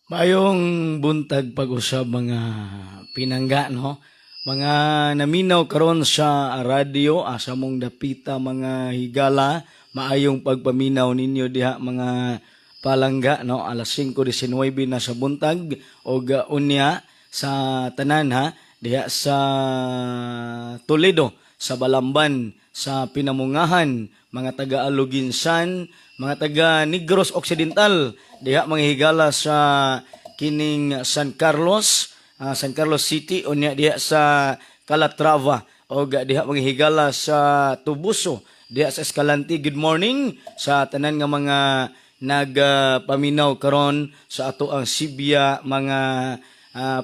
Maayong buntag pag-usab, mga pinangga, no? Mga naminaw karon sa radyo, asa mong dapita, mga higala, maayong pagpaminaw ninyo diha, mga palangga, no? Alas 5:19 na sa buntag og unya sa tanan ha diha sa Toledo, sa Balamban, sa Pinamungahan, mga taga Aloguinsan, mga taga Negros Occidental, diha mga higala sa kining San Carlos, San Carlos City, unya diha sa Calatrava, og diha mga higala sa Toboso, diha sa Escalante. Good morning sa tanan nga mga nagpaminaw karon sa ato ang Sibya, mga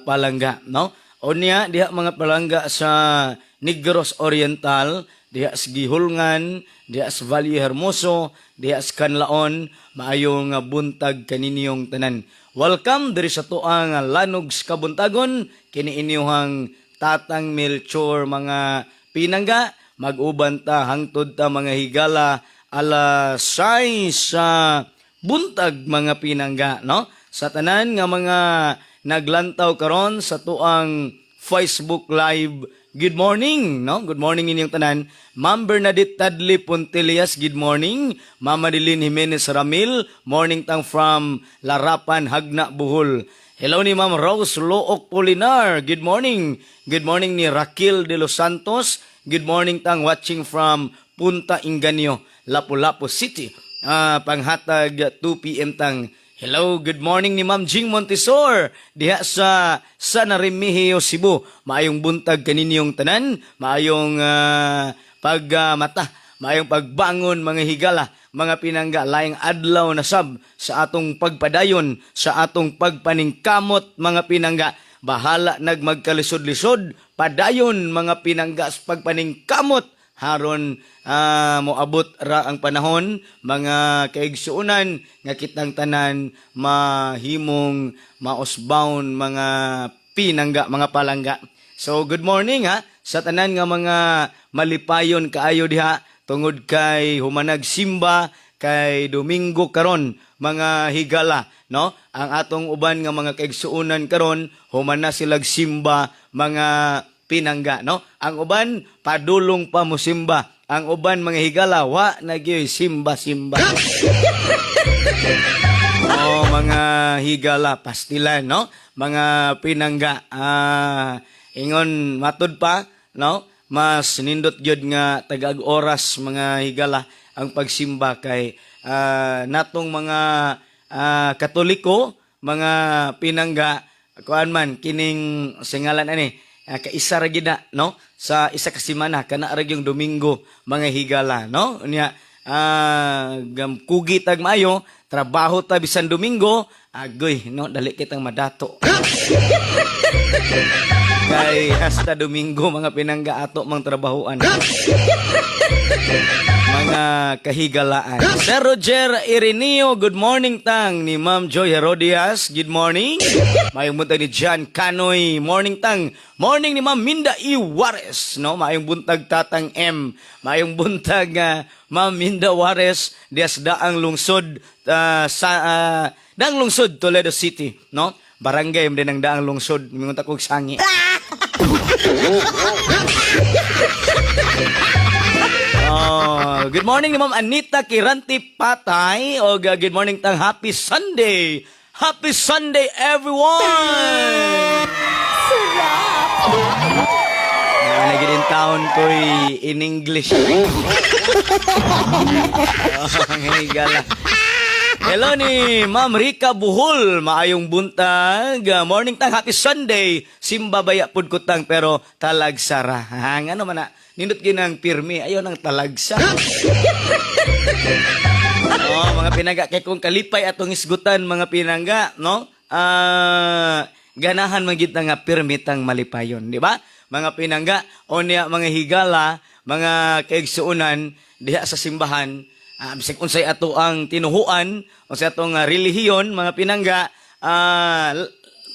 palangga, no? Unya diha mga palangga sa Negros Oriental, diha sa Guihulngan, diha sa Valle Hermoso, diha sa Canlaon, maayong buntag kaninyong tanan. Welcome diri sa tuang Lanog sa Kabuntagon, kini inyong Tatang Melchor, mga pinangga, mag-uban ta hangtod ta, mga higala, alas 6 sa buntag, mga pinangga, no? Sa tanan nga mga naglantaw karon sa tuang Facebook Live, good morning, no? Good morning inyong tanan. Ma'am Bernadette Tadli Pontelias, good morning. Ma'am Madeline Jimenez Ramil, morning tang from Larapan, Jagna, Bohol. Hello ni Ma'am Rose Look Polinar, good morning. Good morning ni Raquel de los Santos, good morning tang watching from Punta Inganyo, Lapu-Lapu City. Panghatag 2 p.m. tang. Hello, good morning ni Ma'am Jing Montesor diha sa San Remigio, Cebu. Maayong buntag kaninyong tanan, maayong pagmata, maayong pagbangon, mga higala, mga pinangga, laing adlaw na sab sa atong pagpadayon, sa atong pagpaningkamot, mga pinangga. Bahala nagmagkalisod-lisod, padayon, mga pinangga, sa pagpaningkamot haron moabot ra ang panahon, mga kaigsuonan, nga kitang tanan mahimong mausbawon, mga pinangga, mga palangga. So good morning ha sa tanan nga mga malipayon kaayo diha tungod kay humanag simba kay Domingo karon, mga higala, no? Ang atong uban nga mga kaigsuonan karon human na silag simba, mga pinangga, no? Ang uban padulong pa mo simba, ang uban, mga higala, wa na gyoy simba simba. Oh, mga higala, pastilan, no, mga pinangga? Ingon matud pa, no, mas nindot gyud nga tagag oras, mga higala, ang pagsimba kay natong mga Katoliko, mga pinangga, kuan man kining singalan ani, kaisa ra gid na, no, sa isa ka semana, kana ra gyung Domingo, mga higala, no? Unya gam kugi tag maayo, trabaho ta bisan Domingo, agoy, no, dali kitang madato kay hasta Domingo, mga pinangga, ato mang trabahoan, mga kahigalaan. Sir Roger Ireneo, good morning tang ni Ma'am Joy Herodias, good morning. Maayong buntag ni John Canoy, morning tang. Morning ni Ma'am Minda E. Juarez, no? Maayong buntag, Tatang M. Maayong buntag, Ma'am Minda Juarez, dias Daang Lungsod, sa Daang Lungsod, Toledo City, no? Barangay din ang Daang Lungsod, mingon ta kog sangi. Oh, good morning ni Ma'am Anita Kiranti Patay. O good morning tang, happy Sunday. Happy Sunday, everyone. Sarap! Lagi din taon ko'y in English. Oh, higala. Hello ni Ma'am Rica Buhol, maayong buntag. Morning tang, happy Sunday. Simba baya pud ko tang pero talagsara. Ha, ngano man na? Nindot ginang pirmi, ayo nang talagsa. Oh, mga pinangga, kay kung kalipay atong isgutan, mga pinangga, no? Ganahan man gid nga pirmi tang malipayon, di ba? Mga pinangga, o niya mga higala, mga kaigsuonan diha sa simbahan, bisag unsay ato ang tinuhuan, unsay atong relihiyon, mga pinangga,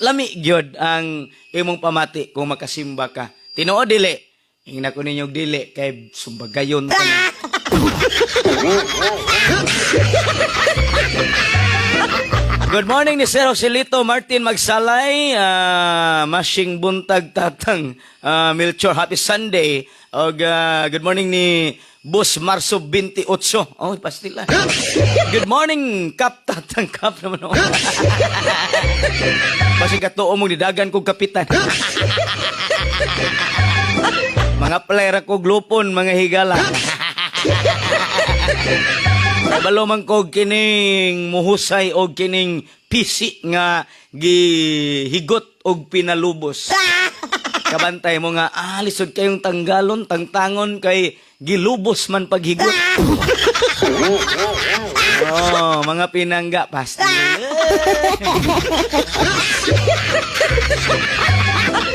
lami gyud ang imong pamati kung makasimba ka. Tinuod dili? Ingna ko ninyo dili kay sumbagayon ta na. Good morning ni Sir Joselito Martin Magsalay. Maayong buntag, Tatang Melchor. Happy Sunday. Og good morning ni Boss Marso 28. Oh, pastila. Good morning, Kap Tatang Kap naman. Oh. Basi katuo mong didagan kog kapitan. Mga player ko glupon, mga higala. Kabalo man ko kining muhusay og kining PC nga gihigot og pinalubos. Kabantay mo nga, lisod kayong tanggalon, tangtangon kay gilubos man paghigot. Oh, mga pinangga, pasti.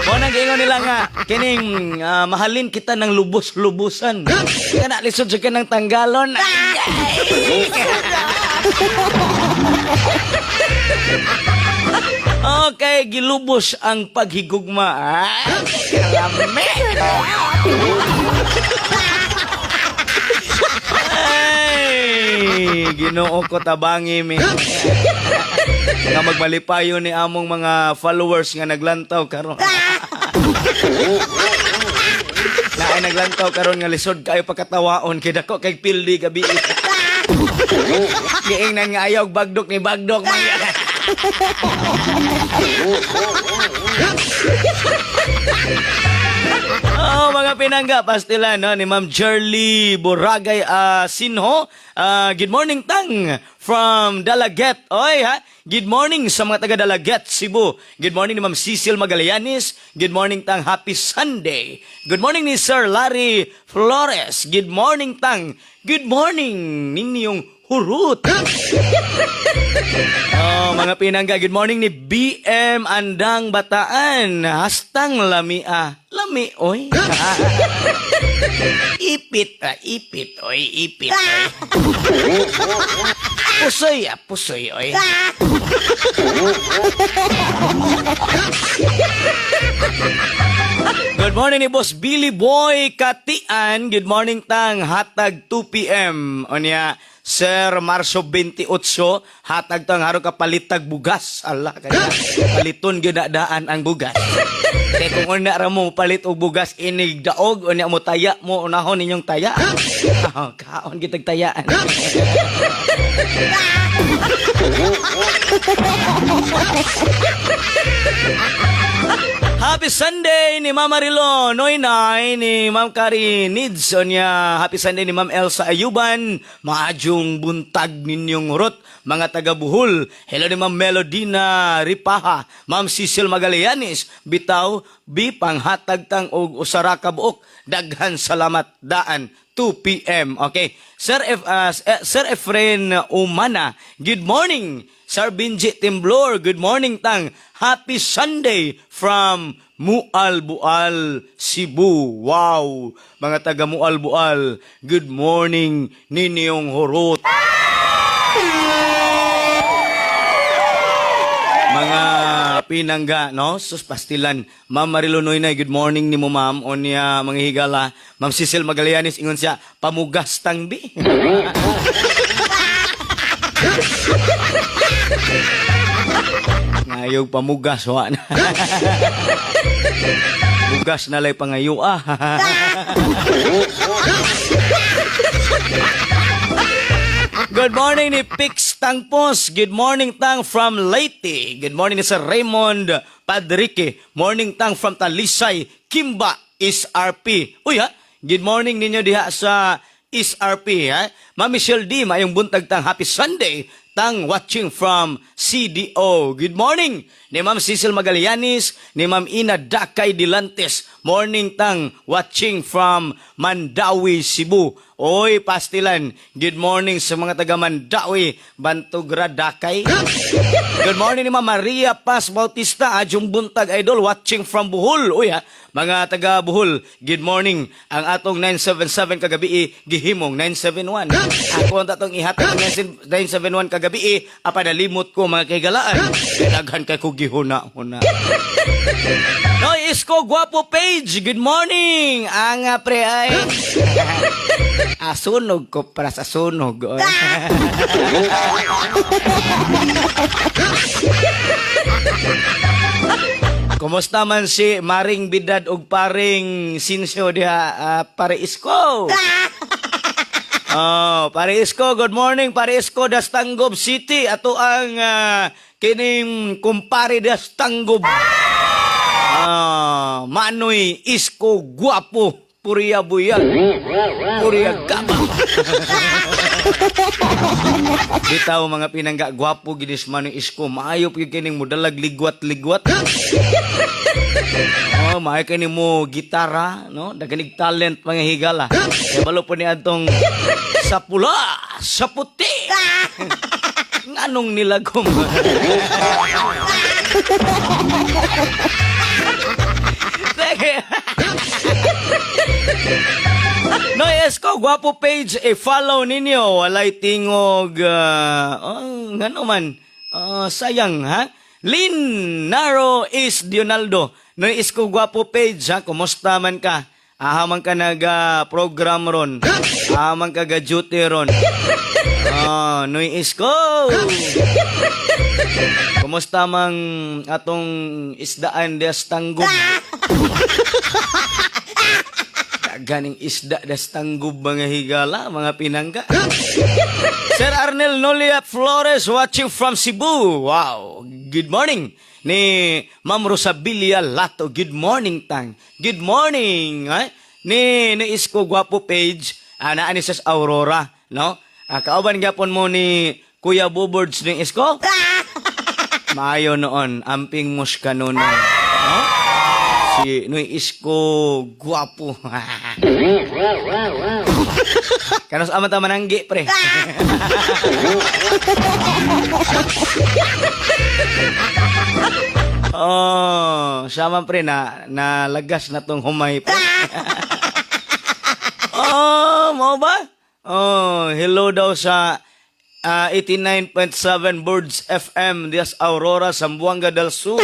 Mo nang giingon nila nga kining mahalin kita ng lubos-lubusan. Kana lisod sa kanang tanggalon. Okay, gilubos ang paghigugma. Ay, kalame. Ay, Ginoo ko, tabangi mi. Nga magmalipayo ni among mga followers nga naglantaw karon. Na ay naglantaw karon nga lisod kayo pagkatawaon kay dako kay pildi gabi. Giingnan nga ayaw og bagdok ni bagdok man. Oh, mga pinangga, pastila no ni Ma'am Jerly Boragay Sinho. Good morning, Tang, from Dalaget. Oy ha. Good morning sa mga taga Dalaget, Cebu. Good morning ni Ma'am Cecil Magallanes. Good morning, Tang. Happy Sunday. Good morning ni Sir Larry Flores. Good morning, Tang. Good morning ninyong hurot. Oh, mga pinangga, good morning ni BM Andang Bataan. Hastang lamia. Lami, oy. Ipit, ipit, oy, ipit, oy. Pusoy, pusoy, oy. Good morning ni Boss Billy Boy Katian. Good morning, Tang. Hatag 2 p.m. Onya, Sir Marso 28. Hatag tang haro ka palitag bugas. Allah kaya. Paliton gyud na daan ang bugas. Kay kung una ra mo palit og bugas inig daog, unya mo taya mo unahon ninyong taya. Oh, kaon kitag tayaan. Happy Sunday ni Mama Rilo Noynay, ni Ma'am Kari Nids niya. Happy Sunday ni Ma'am Elsa Ayuban. Maadjong buntag ninyong hurot, mga taga Buhol. Hello ni Ma'am Melodina Ripaha, Ma'am Cecil Magallanes. Bitaw bi panghatag tang og usara ka buok. Daghan salamat daan 2 p.m. Okay. Sir Efren Umana, good morning. Sir Benji Timblor, good morning, Tang. Happy Sunday from Mualbual, Cebu. Wow, mga taga Mualbual, good morning ninyong hurot. Mga pinangga, no? Sus, pastilan. Ma'am Marilo Noynay, good morning ni mo, ma'am. O niya, mga higala. Ma'am Cecil Magallanes, ingon siya, pamugas tangbi. Ngayog pamugas, wa na. Bugas na lay pangayo, ah. Good morning ni Pix Tangpos. Good morning, Tang, from Leyte. Good morning ni Sir Raymond Padrique. Morning, Tang, from Talisay, Kimba, SRP. Uy ha, good morning ninyo diha sa SRP ha. Ma'am Michelle D, maayong buntag, Tang. Happy Sunday. Tang, watching from CDO. Good morning ni Ma'am Cecil Magallanes, ni Ma'am Ina Dakay Dilantes. Morning, Tang, watching from Mandawi, Cebu. Oy, pastilan. Good morning sa mga taga Mandawi, Bantugra, Dakay. Good morning ni Ma'am Maria Paz Bautista, Ajong buntag, idol, watching from Bohol. Uy ha, mga taga Bohol, good morning. Ang atong 977 kagabi gihimong 971. Ako ang tatong ihatag ang 971 kagabi, apa nalimot ko mga kaigalaan. Daghan kay ko gihuna-huna. Noy Isko Guapo Page, good morning. Ang pre ay. Asunog ko para sa sunog. Oy. Kumusta man si Maring Bidad ug paring Sinsyo diha, pare Isko? Oh, pare Isko, good morning, pare Isko das Tanggob City. Ato ang kining kumpare das Tanggob. Ah, Manoy Isko Guapo, Puriya Buyag. Puriya Gaba. Bitaw, mga pinangga, gwapo gidis Manoy Isko. Maayo gyud kining mudalag ligwat-ligwat. Oh, maayo kini mo gitara, no? Daganig talent, mga higala. Kaya balo po ni atong sa pula, sa puti. Nganong nilagom? Sige. Noy Esko, Gwapo page, i-follow ninyo. Walay tingog, oh, ngano man, sayang, ha? Lin Naro is Dionaldo. Noy Isko Gwapo page, ha? Kumusta man ka? Aha man ka naga-program ron. Aha man ka ga-duty ron. Oh, Noy Isko! Kumusta mang atong isdaan des Tanggob? Ganing isda das Tanggob, mga higala, mga pinangga. Sir Arnel Nolia Flores watching from Cebu. Wow. Good morning. Ni Ma'am Rosabilia Lato. Good morning, Tang. Good morning. Eh? Ni Isko Guapo page. Naa ni sa Aurora. No? Kauban gyapon mo ni Kuya Bubords ni Isko? Maayo noon. Amping muska noon. No? Si Noy Isko Guapo. Kanos ama ta mananggi, pre. Oh, sama pre na nalagas na tong humay, pre. Oh, mo ba? Oh, hello daw sa 89.7 Birds FM dias Aurora, Zamboanga del Sur.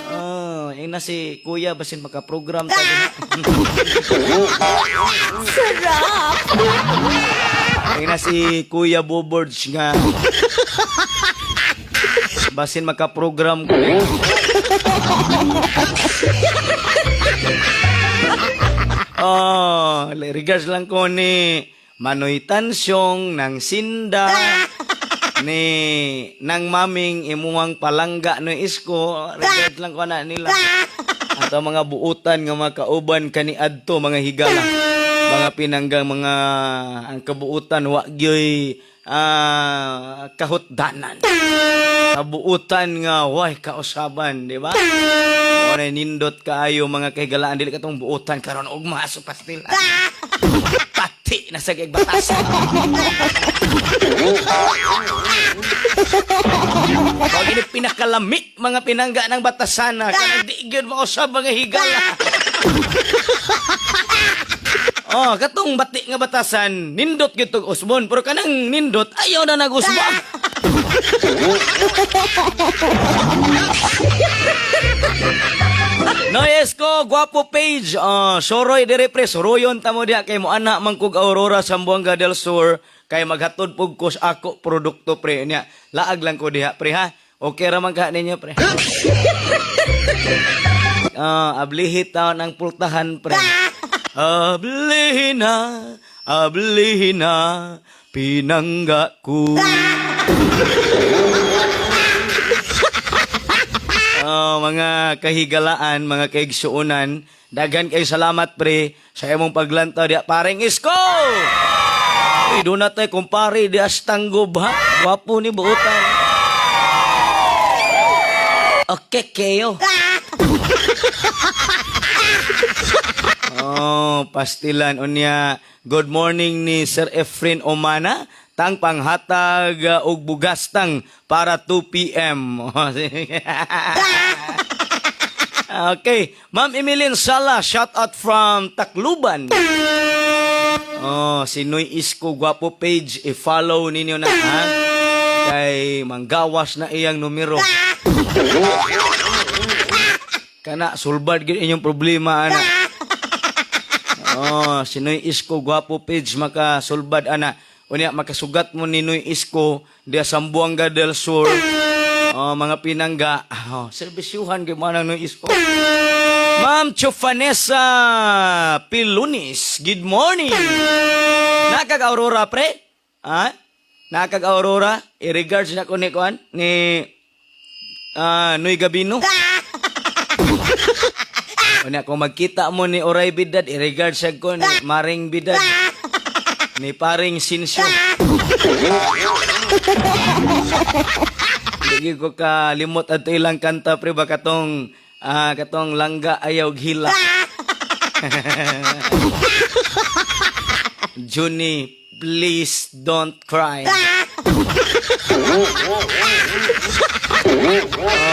Oh, ina si Kuya basin maka-program ta. Sarap! Ina si Kuya Bobords nga basin maka-program ko. Oh, regards lang ko ni Manoy Tansyong ng Sinda ni nang maming imuang palangga no Isko, regards lang ko na nila. At ang mga buutan nga mga kauban kani adto, mga higala, mga pinanggang, mga ang kabuutan wa gyoy kahutdanan, kabuutan nga way kausaban, di ba? Wala nindot kaayo, mga kahigalaan, dili katong buutan karon ugma so pastil pati na sa batasan. Pag ini pinakalami, mga pinangga, ng batasana kanang di gyud mausab, mga higala. Oh, katong bati nga batasan, nindot gyud tog usbon, pero kanang nindot ayaw na nagusbon. Noy Isko, Guapo page. Oh, soroy dire, pre, soroyon ta mo diha kay mo ana man kog Aurora, Zamboanga del Sur kay maghatod pug ko sa ako produkto, pre, niya. Laag lang ko diha, pre, ha. Okay ra man ka ninyo, pre. Ah, ablihi taon ang pultahan, pre. Ablihi na, ablihi na, pinangga ko. Oh, mga kahigalaan, mga kaigsuunan, daghan kay salamat, pre, sa imong paglantaw diha, pareng Isko. Uy, doon na tayo kumpare di Astanggob ha. Gwapo ni buutan. Okay kayo. Oh, pastilan unya. Good morning ni Sir Efren Omana. Tang panghatag og bugas tang para 2 p.m. Okay. Ma'am Emilyn Sala, shout out from Tacloban. Oh, si Noy Isko Guapo page, i-follow ninyo na ha. Kay manggawas na iyang numero. Kana sulbad gyud inyong problema ana. Oh, si Noy Isko Guapo page makasulbad ana. Unya makasugat mo ni Noy Isko diya Zamboanga del Sur. Oh, mga pinangga. Oh, serbisyuhan kay manang Noy Isko. Ma'am Chufanesa Pilunis, good morning. Nakag Aurora, pre? Ha? Nakag Aurora? I-regards na ko ni Kuan, ni Noy Gabino. Una, kung magkita mo ni Oray Bidad, i-regards siya ko ni Maring Bidad. Ni Paring Sinsyo. Hindi ko kalimot ato ilang kanta, pre, ba katong "Langga Ayaw Hila." Junie, please don't cry.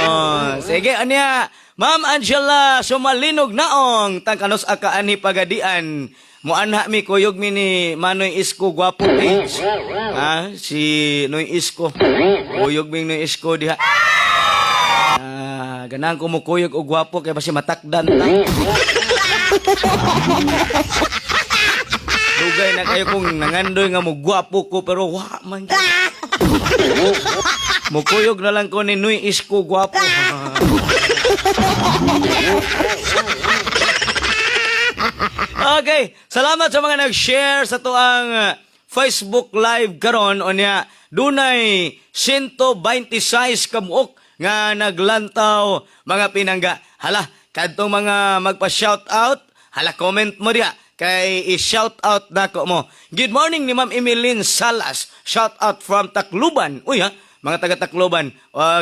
Oh, sige, anya. Ma'am Angela Sumalinog Naong, tangkanos akaani pagadian. Muanha mi, kuyog mi ni Manoy Isko Gwapo page. Ha? Si Noy Isko. Kuyog mi Noy Isko diha. Ah, ganahan ko mo kuyog og gwapo kay basi matakdan ta. Dugay na kayo kung nangandoy nga mo gwapo ko, pero wa man gyud. Mukuyog na lang ko ni Noy Isko Gwapo. Okay, salamat sa mga nag-share sa tuang Facebook Live karon. Unya, dunay 126 kamuok nga naglantaw, mga pinangga. Hala, kadtong mga magpa-shout out, hala, comment mo diha kay i-shout out nako mo. Good morning ni Ma'am Emeline Salas. Shout out from Tacloban. Uy ha, mga taga Tacloban.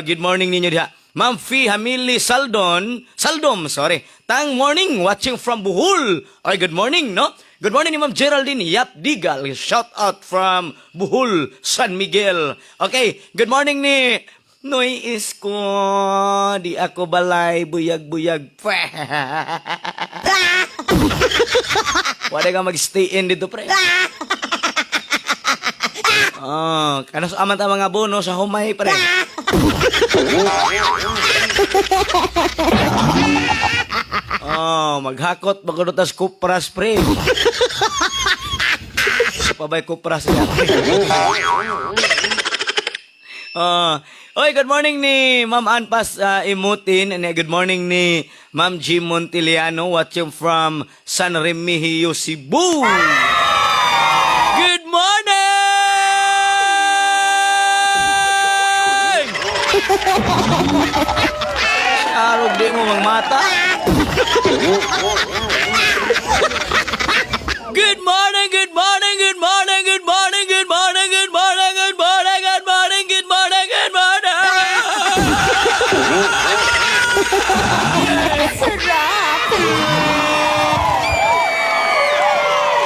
Good morning ninyo diha. Ma'am Fee Hamili Saldon, Saldom, sorry. Tang, morning, watching from Bohol. Ay, good morning, no? Good morning ni Ma'am Geraldine Yap Digal. Shout out from Bohol, San Miguel. Okay, good morning ni Noy Isko. Di ako balay, buyag-buyag. Pweh. Wala ka mag-stay in dito, pre. Oh, kanos aman ta mga bono sa humay, pre. Oh, maghakot bago tas kupras, pre. Pabay kupras niya. Oh, oy, good morning ni Ma'am Anpas Imutin and good morning ni Ma'am G Montiliano, watching from San Remigio, Cebu. Good morning! Arog di mo mangmata. Good morning, good morning, good morning, good morning, good morning, good morning, good morning, good morning, good morning, good morning. Sarap!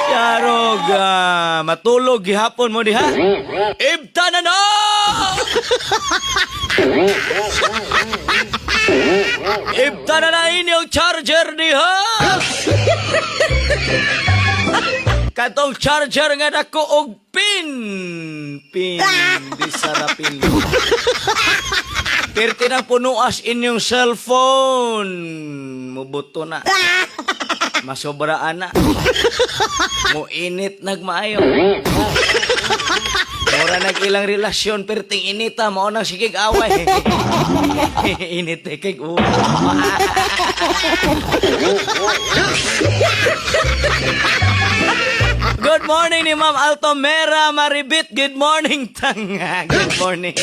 Yarog, matulog gihapon mo diha. Ibta na na! Ibta na na inyong charger diha! Katong charger nga dako og pin. Pin, di sarapin. Pirti na punuas inyong cellphone. Mubuto na. Masobraan na. Mo init nagmaayo. Mura nag ilang relasyon, perting inita, mao nang sigig away. Init eh, kay ulo. Good morning ni Ma'am Altomera Maribit. Good morning, tanga. Good morning.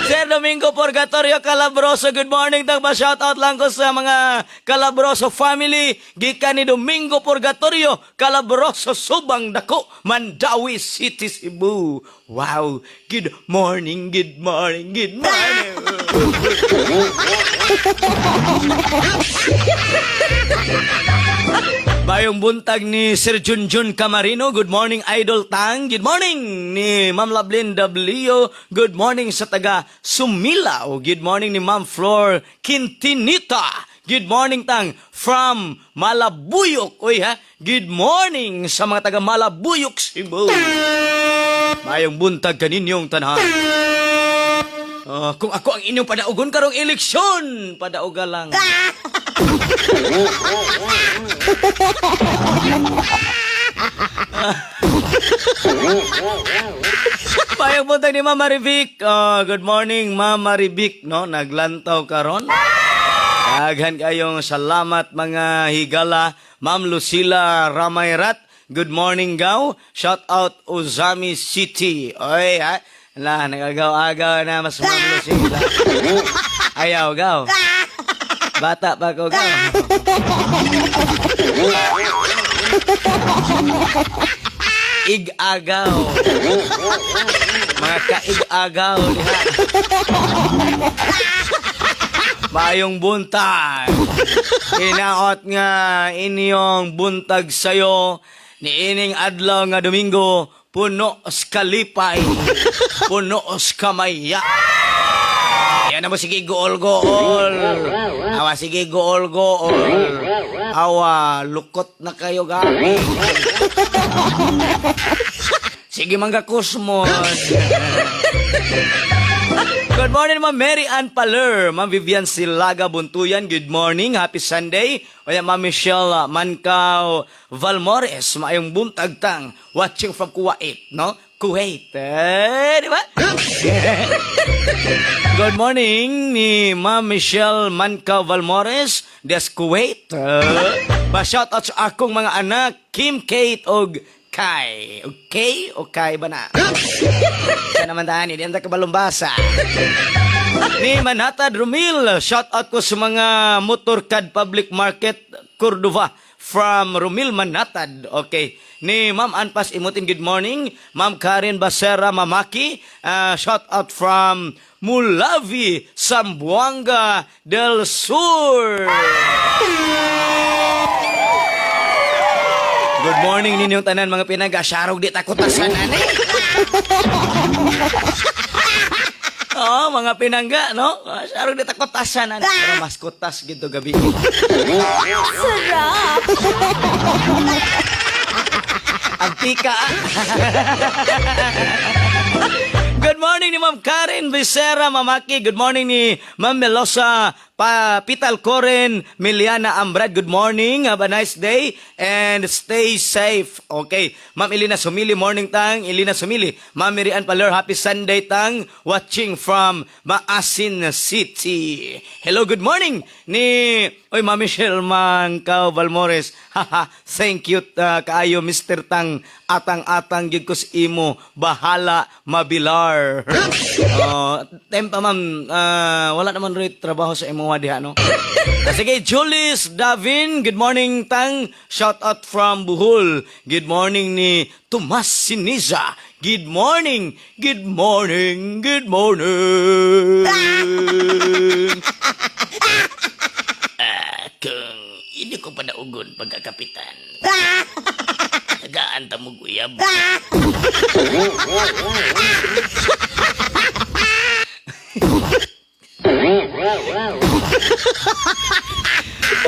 Sir Domingo Purgatorio Calabroso, good morning. Tang pa-shout out lang ko sa mga Calabroso family. Gikan ni Domingo Purgatorio Calabroso, Subang Dako, Mandaue City, Cebu. Wow, good morning, good morning, good morning. Maayong buntag ni Sir Junjun Camarino. Good morning, Idol Tang. Good morning ni Ma'am Lablin W. Good morning sa taga Sumilao. Good morning ni Ma'am Flor Quintinita. Good morning, Tang, from Malabuyok. Uy ha. Good morning sa mga taga Malabuyok, Cebu. Maayong buntag kaninyong tanan. Kung ako ang inyong padaugon karong eleksyon, padauga lang. Maayong buntag ni Ma'am Marivic. Ah, good morning, Ma'am Marivic, no? Naglantaw karon. Daghan kayong salamat, mga higala. Ma'am Lucila Ramayrat, good morning gaw. Shout out Ozami City. Oy, ha? La, nagagaw-agaw na mas Ma'am Lucila. Ayaw, gaw. Bata pa ko, gaw. Ig-agaw. Mga kaig-agaw diha. Maayong buntag. Hinaot nga inyong buntag sayo niining adlaw nga Domingo puno sa kalipay, puno sa kamaya. Yan na mo, sige gool-gool. Awa, sige gool-gool. Awa, lukot na kayo gani. Sige mangga kusmod. Good morning, Ma'am Mary Ann Paler. Ma'am Vivian Silaga Buntuyan, good morning. Happy Sunday. Oya, Ma'am Michelle Mancao Valmores, maayong buntag tang. Watching from Kuwait, no? Kuwait. Eh, di ba? Good morning ni Ma'am Michelle Mancao Valmores des Kuwait. Pa-shout out sa akong mga anak, Kim, Kate, og Kai. Okay? O Kai ba na? Siya naman daan, hindi ang kabalumbasa. Ni Manhattan Rumil, shout out ko sa mga Motorcad Public Market Cordova from Rumil Manhattan. Okay. Ni Ma'am Anpas Imutin, good morning. Ma'am Karen Basera Mamaki, shout out from Mulavi, Zamboanga del Sur. Good morning ninyong tanan, mga pinangga. Syarog di takutasan ani. Oo, mga pinangga, no? Syarog di takutasan ani. Pero mas kutas gitu gabi. Sarap! Ang tika. Good morning ni Ma'am Karen Becerra Mamaki. Good morning ni Ma'am Melosa Pa Pital Coren Miliana Ambrad. Good morning. Have a nice day and stay safe. Okay. Ma'am Elena Sumili, morning tang. Elena Sumili. Ma'am Mirian Paler, happy Sunday tang. Watching from Maasin City. Hello, good morning ni Oy, Ma'am Michelle Mangkaw Valmores. Haha, thank you kaayo Mr. Tang, atang-atang gyud ko sa imo. Bahala mabilar. Oh, tempa ma'am, wala naman rin trabaho sa imo diha, no? Sige, Julius Davin, good morning tang. Shout out from Bohol. Good morning ni Tomas Siniza. Good morning. Good morning. Good morning. Ah, kung hindi ko panaugon pagkakapitan. Tagaan ta mo guyab.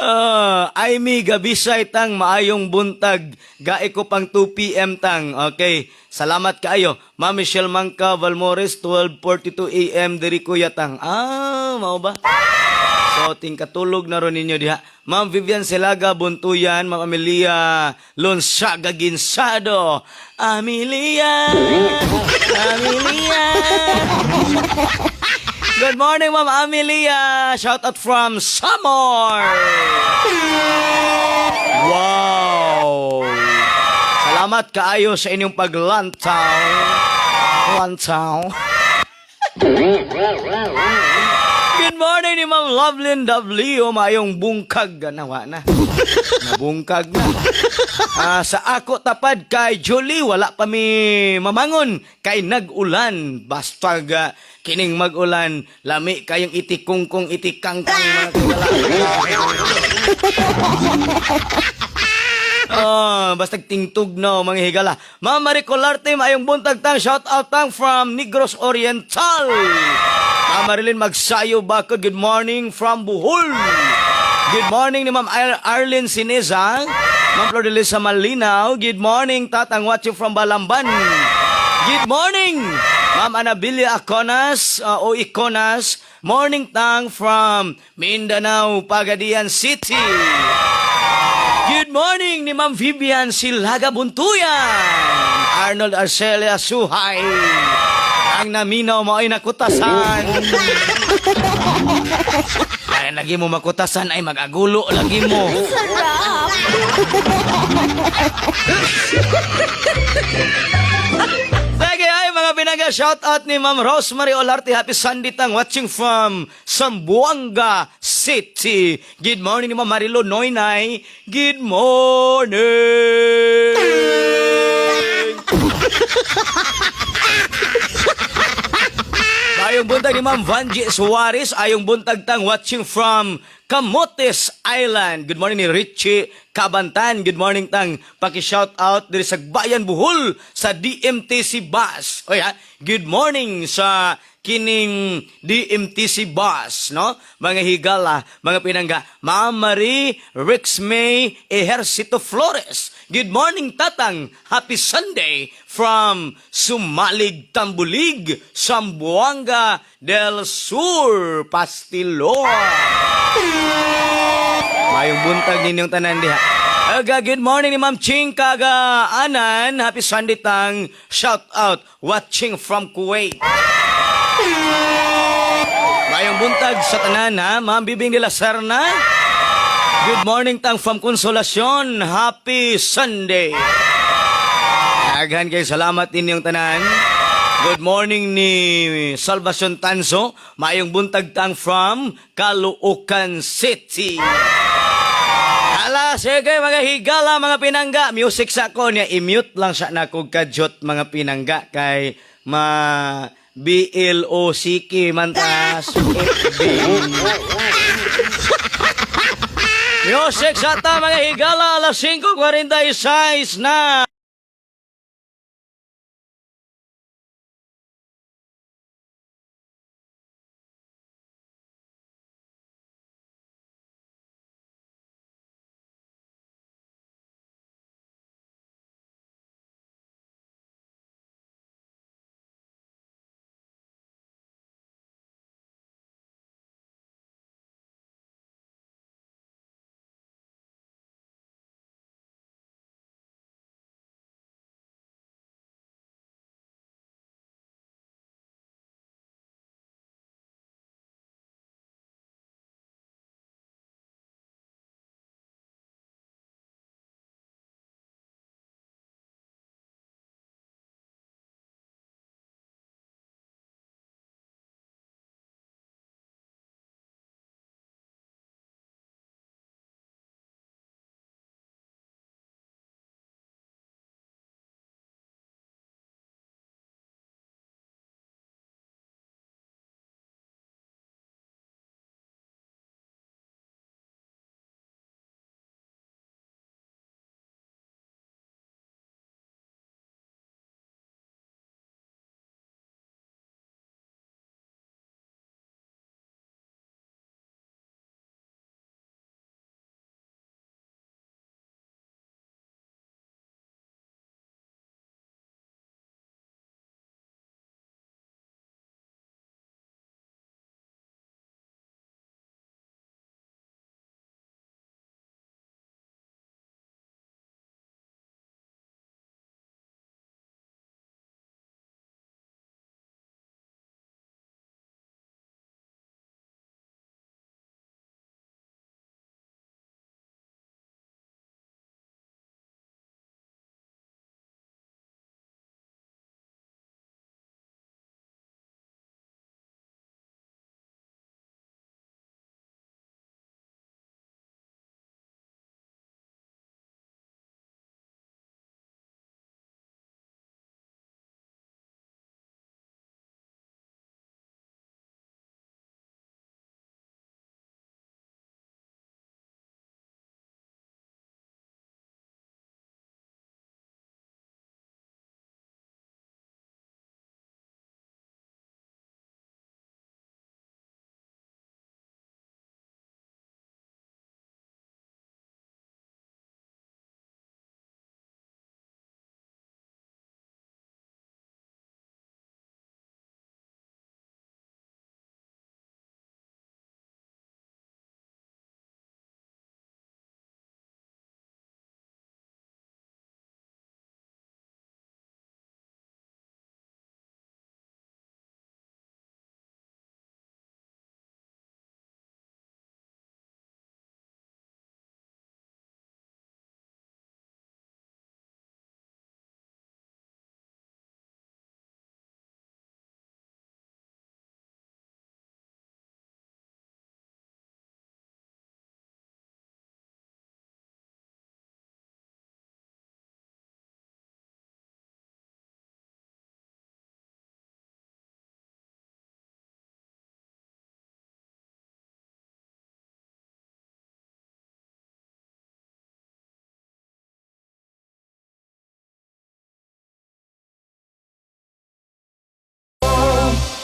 Ah, Amy Gabisay tang, maayong buntag. Gae ko pang 2 PM tang. Okay. Salamat kaayo. Ma'am Michelle Mangka Valmores, 12:42 AM diri kuya tang. Ah, mao ba? So, tingkatulog na ron ninyo diha. Ma'am Vivian Selaga Buntuyan, Ma'am Amelia Lonsaga Ginsado. Amelia! Amelia! Good morning, Ma'am Amelia! Shout out from Samar! Wow! Salamat kaayo sa inyong paglantaw. Lantaw. Good morning ni Ma'am Lovelyn W. Maayong bungkag. Nawa na. Nabungkag na. Ah, sa ako tapad kay Julie, wala pa mi mamangon kay nag-ulan. Basta ga, kining mag-ulan, lami kayong itikungkong itikangkang, mga kagala. Oh, basta tingtug no, mga higala. Ma'am Maricolarte, maayong buntag tang, shout out tang from Negros Oriental. Ma'am Marilyn Magsayo Bakod, good morning from Bohol. Good morning ni Ma'am Arlene Sineza. Ma'am Flordelisa Malinaw, good morning tatang, watching from Balamban. Good morning, Ma'am Anabilia Aconas o Iconas. Morning tang from Mindanao, Pagadian City. Good morning ni Ma'am Vivian Silaga Buntuyan. Arnold Arcelia Suhay. Ang naminaw mo ay nakutasan. Ay, lagi mo makutasan ay mag-agulo lagi mo. Sarap! Sige ay mga pinangga, shout out ni Ma'am Rosemary Olarte. Happy Sunday tang, watching from Zamboanga City. Good morning ni Ma'am Marilo Noynay. Good morning. Ayong buntag ni Ma'am Vanji Suarez, ayong buntag tang, watching from Camotes Island. Good morning ni Richie Cabantan. Good morning tang, paki-shout out diri sa Bayan Buhol sa DMTC Bus. Oy ha, good morning sa kining DMTC bus, no? Mga higala, mga pinangga. Ma'am Marie Rixmay Ejercito Flores. Good morning, Tatang. Happy Sunday from Sumalig, Tambulig, Zamboanga del Sur, Pastilon. Mayong buntag ninyong tanan diha. Aga, good morning ni Ma'am Ching Kaga Anan. Happy Sunday tang. Shout out watching from Kuwait. Mayong buntag sa tanan ha, Ma'am Bibing de la Serna. Good morning tang from Consolacion. Happy Sunday. Daghan kay salamat ninyong tanan. Good morning ni Salvacion Tanso. Maayong buntag tang from Caloocan City. Hala, sige mga higala, mga pinangga. Music sa ko niya, i-mute lang siya na kog kadyot mga pinangga kay ma BLOCK mantas FB. Music sa ta mga higala, alas 5:46 na.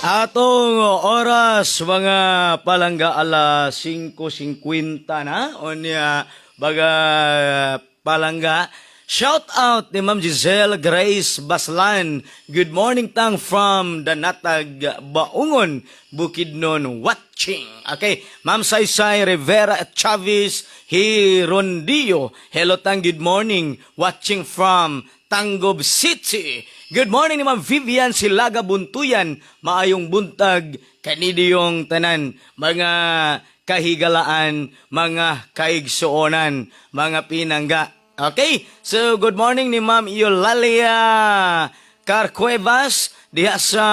Atong oras, mga palangga, alas 5:50 na. Unya, baga palangga. Shout out ni Ma'am Giselle Grace Baslan. Good morning tang from Danatag Baungon, Bukidnon, watching. Okay, Ma'am Saysay Rivera at Chavez Hirondio. Hello tang, good morning. Watching from Tanggob City. Good morning ni Ma'am Vivian Silaga Buntuyan. Maayong buntag kanidiyong tanan. Mga kahigalaan, mga kaigsuonan, mga pinangga. Okay, so good morning ni Ma'am Eulalia Carcuevas diha sa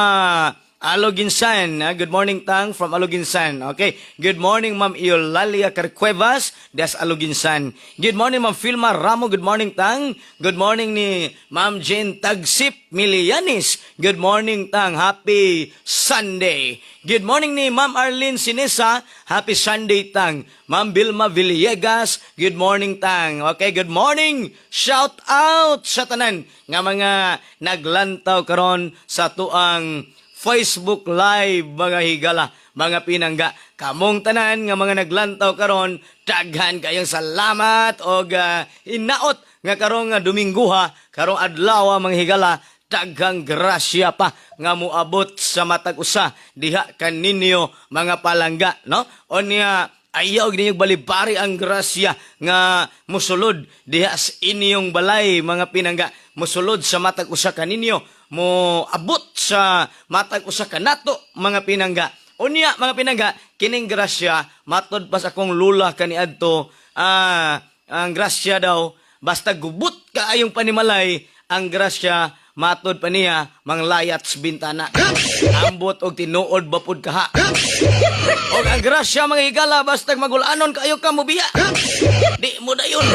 Aloginsan. Ah, good morning tang from Aloginsan. Okay. Good morning, Ma'am Eulalia Carcuevas diha sa Aloginsan. Good morning, Ma'am Filma Ramo. Good morning tang. Good morning ni Ma'am Jane Tagsip Milianis. Good morning tang. Happy Sunday. Good morning ni Ma'am Arlene Sinesa. Happy Sunday tang. Ma'am Vilma Villegas. Good morning tang. Okay, good morning. Shout out sa tanan nga mga naglantaw karon sa atuang Facebook Live, mga higala, mga pinangga. Kamong tanan nga mga naglantaw karon, daghan kayong salamat og hinaot nga karong nga Dominguha, karong adlaw, mga higala, daghang grasya pa nga moabot sa matag usa diha kaninyo, mga palangga, no? Unya ayaw ninyo balibari ang grasya nga musulod diha sa inyong balay, mga pinangga, musulod sa matag usa kaninyo, mo abot sa matag usa kanato, mga pinangga. Unya, mga pinangga, kining grasya, matod pa sa akong lula kaniadto, ang grasya daw basta gubot kaayong panimalay. Ang grasya, matod pa niya, manglayat sa bintana. Ambot og tinuod ba pud kaha. Og ang grasya, mga higala, basta magulanon kayo ka mobiya. Di mo dayon.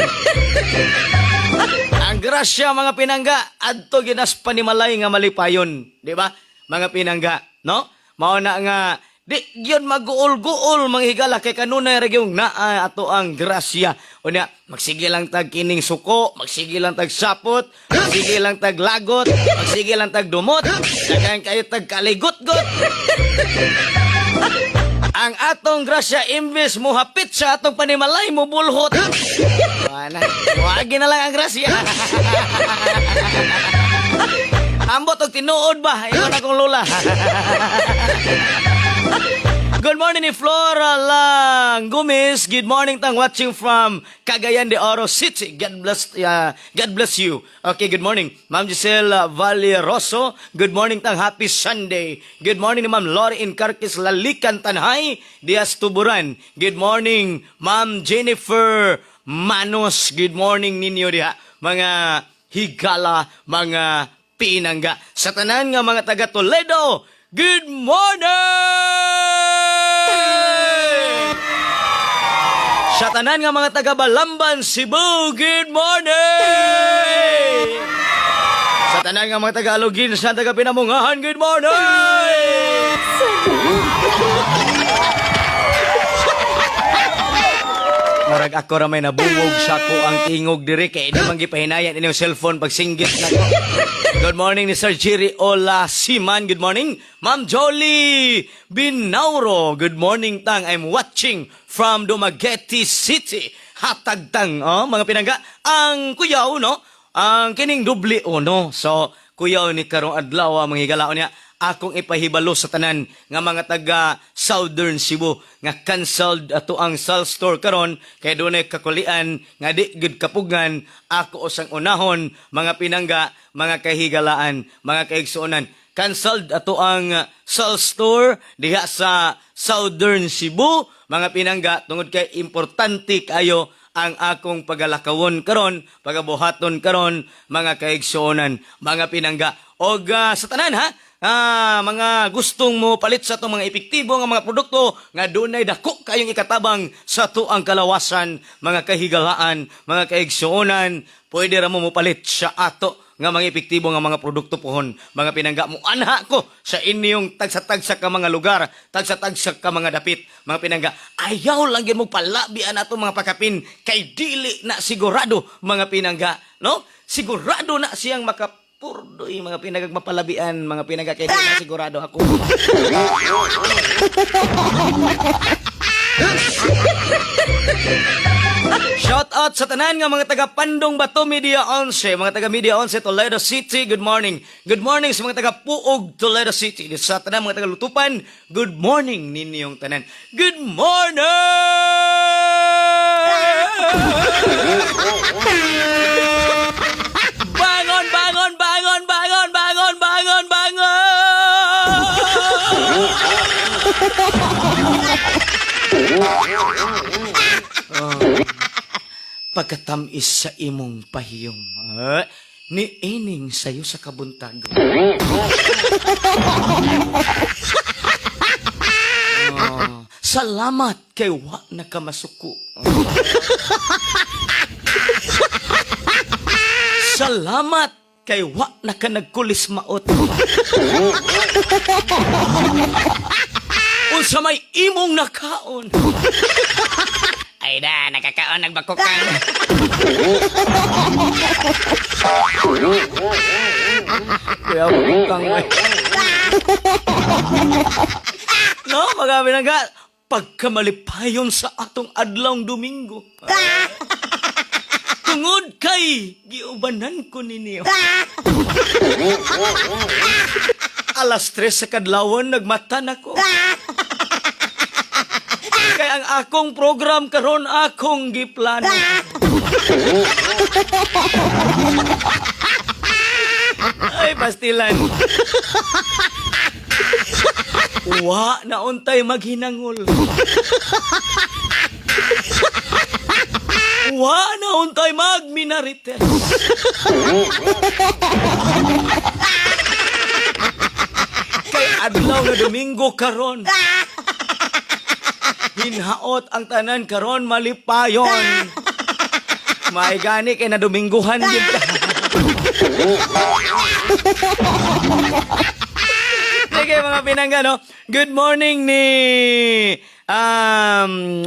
Ang grasya, mga pinangga, adto ginas panimalay nga malipayon, di ba? Mga pinangga, no? Mao na nga di gyud maguol-guol, mga higala, kay kanunay ra gyud naa ato ang grasya. Unya, magsige lang tag kining suko, magsige lang tag sapot, magsige lang tag lagot, magsige lang tag dumot, daghan kayo tag kaligot-got. Ang atong grasya, imbes mo hapit sa atong panimalay, mo bulhot. Wala. Wagi na lang ang grasya. Ambot og tinuod ba? Ingon akong lola. Good morning ni Flora Lang Gumis. Good morning tang, watching from Cagayan de Oro City. God bless you. Okay, good morning. Ma'am Giselle Valeroso. Good morning tang, happy Sunday. Good morning ni Ma'am Lori Incarquis Lalikan Tanhay Dias Tuburan. Good morning, Ma'am Jennifer Manos. Good morning ninyo diha, mga higala, mga pinangga. Sa tanan nga mga taga Toledo, good morning! Sa tanan nga mga taga Balamban, Cebu, good morning! Sa tanan nga mga taga Aloginsan, taga Pinamungahan, good morning! Murag ako ra may nabuwog sa ako ang tingog diri kay di man gipahinayan inyong cellphone pag singgit na ko. Good morning ni Sir Jerry Ola Siman. Good morning. Ma'am Jolie Binauro. Good morning tang. I'm watching from Dumaguete City. Hatag tang, oh, mga pinangga. Ang kuyaw, no? Ang kining dubli uno. So, kuyaw ni karong adlaw, mga higalaon niya akong ipahibalo sa tanan nga mga taga Southern Cebu nga cancelled ato ang sales store karon kay dunay kakulian nga di gud kapugan. Ako usang unahon, mga pinangga, mga kahigalaan, mga kaigsuonan, cancelled ato ang sales store diha sa Southern Cebu, mga pinangga, tungod kay importante kayo ang akong pagalakawon karon, pagabuhaton karon, mga kaigsuonan, mga pinangga. Og sa tanan ha, mga gustong mo palit sa atong mga epektibo nga mga produkto nga dunay dako kayong ikatabang sa atuang kalawasan, mga kahigalaan, mga kaigsuonan, pwede ra mo mopalit sa ato nga mga epektibo nga mga produkto pohon, mga pinangga. Mo anha ko sa inyong tagsa-tagsa ka mga lugar, tagsa-tagsa ka mga dapit, mga pinangga. Ayaw lang gyud mo palabian ato mga pakapin kay dili na sigurado, mga pinangga, no? Sigurado na siyang maka Purdoy, mga pinagag mapalabian, mga pinagag kay di na sigurado ako. Shout out sa tanan nga mga taga Pandong Bato Media 11, mga taga Media 11 Toledo City. Good morning. Good morning sa mga taga Puog Toledo City. Sa tanan mga taga Lutupan, good morning ninyong tanan. Good morning! Bangon, bangon, bangon, bangon, bangon, bangon, bangon! Pagkatamis sa imong pahiyom. Ah, ni ining sayo sa kabuntag. Oh, salamat kay wa nakamasuko. Salamat kay wa na ka nagkulis maot. Unsa may imong nakaon. Ay da, nakakaon nagbakukan. Kuya, bakukang eh. No, mga binangga, pagkamalipayon sa atong adlawng Domingo. Tungod kay giubanan ko ninyo. 3:00 sa kadlawon nagmata na ko. Kay ang akong program karon akong giplano. Ay, pastilan. Wa na untay maghinangol. Wa na untay magminarites. Kay adlaw na Domingo karon. Hinhaot ang tanan karon malipayon. May gani kay na Domingguhan gid ta. Sige, mga pinangga, no? Good morning ni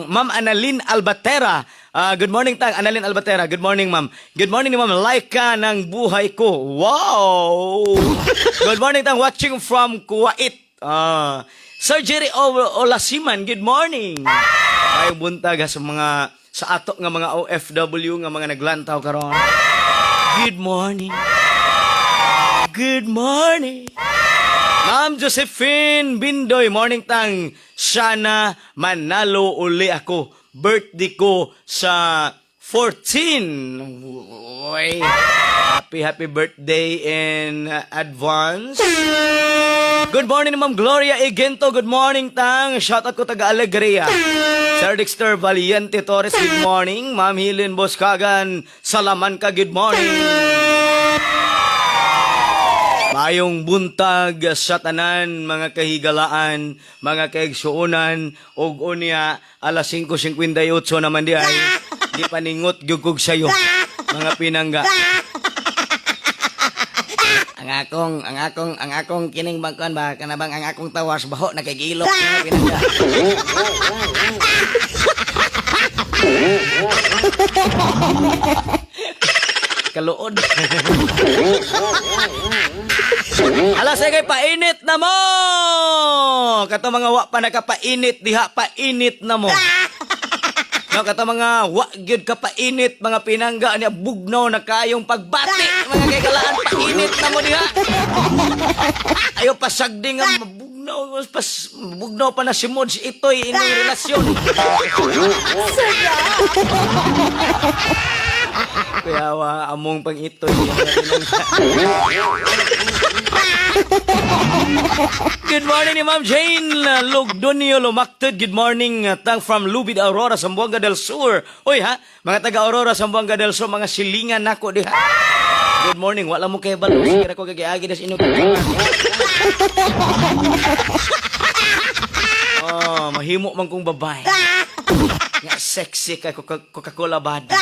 Ma'am Annalyn Albatera. Ah, good morning, tang Annalyn Albatera. Good morning, ma'am. Good morning ni Ma'am Laika ng buhay ko. Wow! Good morning, tang, watching from Kuwait. Ah, Sir Jerry Olasiman, good morning. Ay, buntag ha, sa mga sa ato nga mga OFW nga mga naglantaw karon. Good morning. Good morning. Ma'am Josephine Bindoy, morning tang. Sana manalo uli ako. Birthday ko sa 14. Uy. Happy, happy birthday in advance. Good morning, Ma'am Gloria Egento. Good morning, tang. Shoutout ko taga Alegria. Sir Dexter Valiente Torres, good morning. Ma'am Helen Boskagan, Salamanca, good morning. Mayong buntag sa tanan, mga kahigalaan, mga kaigsuonan, ug unya alas 5:58 naman di ay di paningot gyud kog sayo, mga pinangga. Ang akong kining bangkuan ba kana bang ang akong tawas baho na kay gilok, mga pinangga. Kaluod. Ala, sige, painit na mo. Kato mga wa pa nakapainit diha, painit na mo. No, kato mga wa gyud ka painit, mga pinangga niya, bugnaw na kayong pagbati, mga kagalaan, painit na mo diha. Ayo pasagdi nga mabugnaw pas bugnaw pa na si Mods ito'y inyong relasyon. Sarap! Kaya wa among pang ito'y mga pinangga. Good morning ni Ma'am Jane Lugdonio Lumaktod. Good morning, tang from Lubid, Aurora, Zamboanga del Sur. Uy ha, mga taga Aurora, Zamboanga del Sur, mga silingan nako diha. Good morning. Wala mo kay balo. Sige ko gagiagi das inyong. Oh, mahimo man kong babae. Nga sexy kay Coca-Cola bad.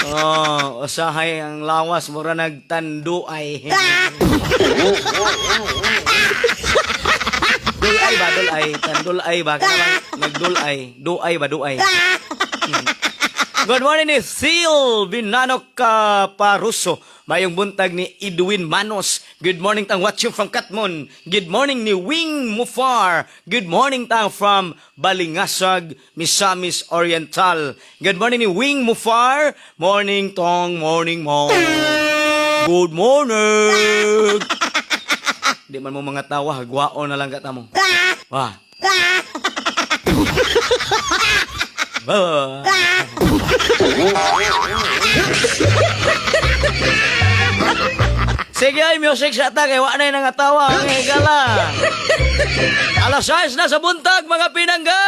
Oh, usahay ang lawas mura nagtanduay. Dulay ba, dulay, tandulay ba, kanang nagdulay, duay ba, duay. Good morning ni Phil Binano Caparuso. Mayong buntag ni Edwin Manos. Good morning tang watching from Katmon. Good morning ni Wing Mufar. Good morning tang from Balingasag, Misamis Oriental. Good morning ni Wing Mufar. Morning tong, morning mo. Good morning. Di man mo mga tawa, hagwao na lang kata mo. Wah. Wah. Sige ay, music sa ta kay wa na yung nangatawa ang higala. Alas 6 na sa buntag, mga pinangga!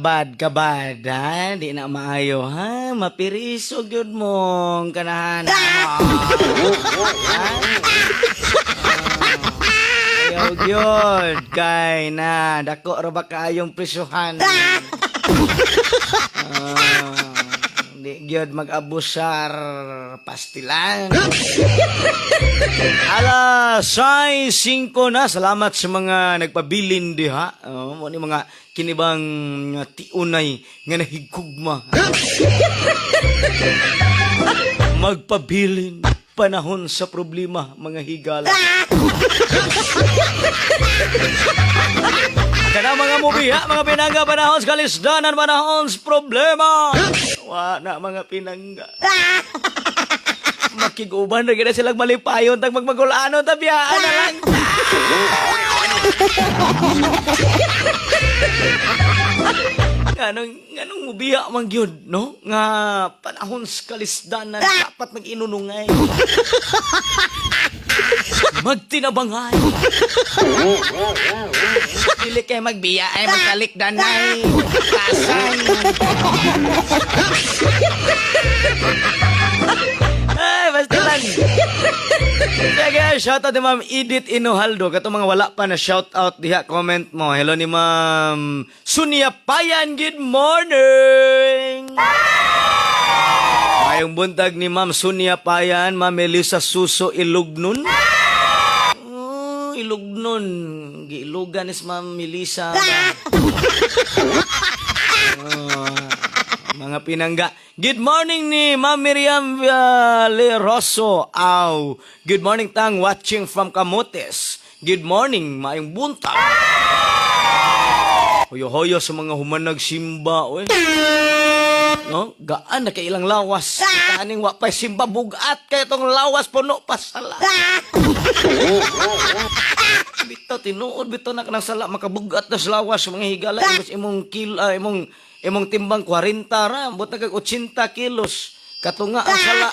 Bad ka bad, ha? Di na maayo, ha? Mapiriso gyud mong kanahan. Ha? Ayaw gyud. Kay na, dako ra ba kaayong presyuhan? Ah, di gyud mag-abusar pastilan. Alas 6:05 na. Salamat sa mga nagpabilin diha. Oh, mo ni mga kinibang nga tiunay nga nahigugma. Magpabilin panahon sa problema, mga higala. Kana mga mubiha, mga pinangga, panahon sa kalisdanan, panahon sa problema. Wa na mga pinangga. Makiguban na gina silang malipayon tag magmagulano tabiyaan na lang. Nganong mubiya man gyud, no? Nga panahon sa kalisdanan dapat mag-inunungay. Magtinabangay. Dili kay magbiya ay magkalikdanay. Kasang. Ay, basta lang. Sige, shout out ni Ma'am Edith Inohaldo. Kato mga wala pa na shout out diha, comment mo. Hello ni Ma'am Sunia Payan. Good morning! Mayong buntag ni Ma'am Sunia Payan, Ma'am Melissa Suso Ilugnon. Oh, Ilugnon. Giilugan is Ma'am Melissa. Oh, mga pinangga. Good morning ni Ma'am Miriam Leroso. Aw. Good morning tang watching from Camotes. Good morning, maayong buntag. Hoyo-hoyo sa mga humanag simba, oy. No? Gaan na kay ilang lawas. Kaning wa pa'y simba bugat kay tong lawas puno pa sala. Bitaw tinuod bitaw na kanang sala makabugat na sa lawas mga higala imong imong kil ah, imong imong timbang 40 ra ambot na kag 80 kilos katunga ang sala.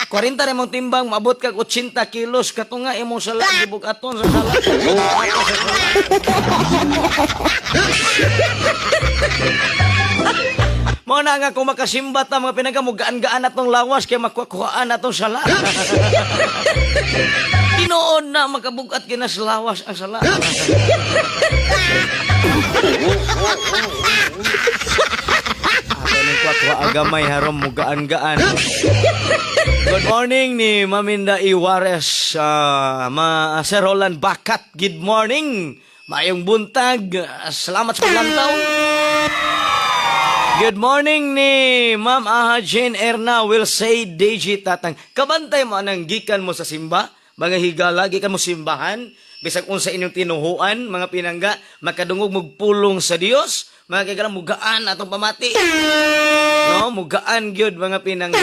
40 ra imong timbang maabot kag 80 kilos katunga imong sala gibugaton sa sala. Mao na nga kung makasimba ta mga pinangga mo gaan-gaan atong lawas kay makuhaan atong sala. Tinuod na makabugat kina sa lawas ang sala. Ato ning kuha agamay harom mo gaan-gaan. Good morning ni Maminda Iwares, ma Sir Roland Bakat. Good morning. Maayong buntag. Salamat sa paglantaw. Good morning ni Ma'am Aha Jane Erna will say DJ Tatang. Kabantay mo anang gikan mo sa simba, mga higala, gikan mo simbahan, bisag unsa inyong tinuhuan, mga pinangga, makadungog mog pulong sa Dios, mga higala mugaan atong pamati. No, mugaan gyud mga pinangga.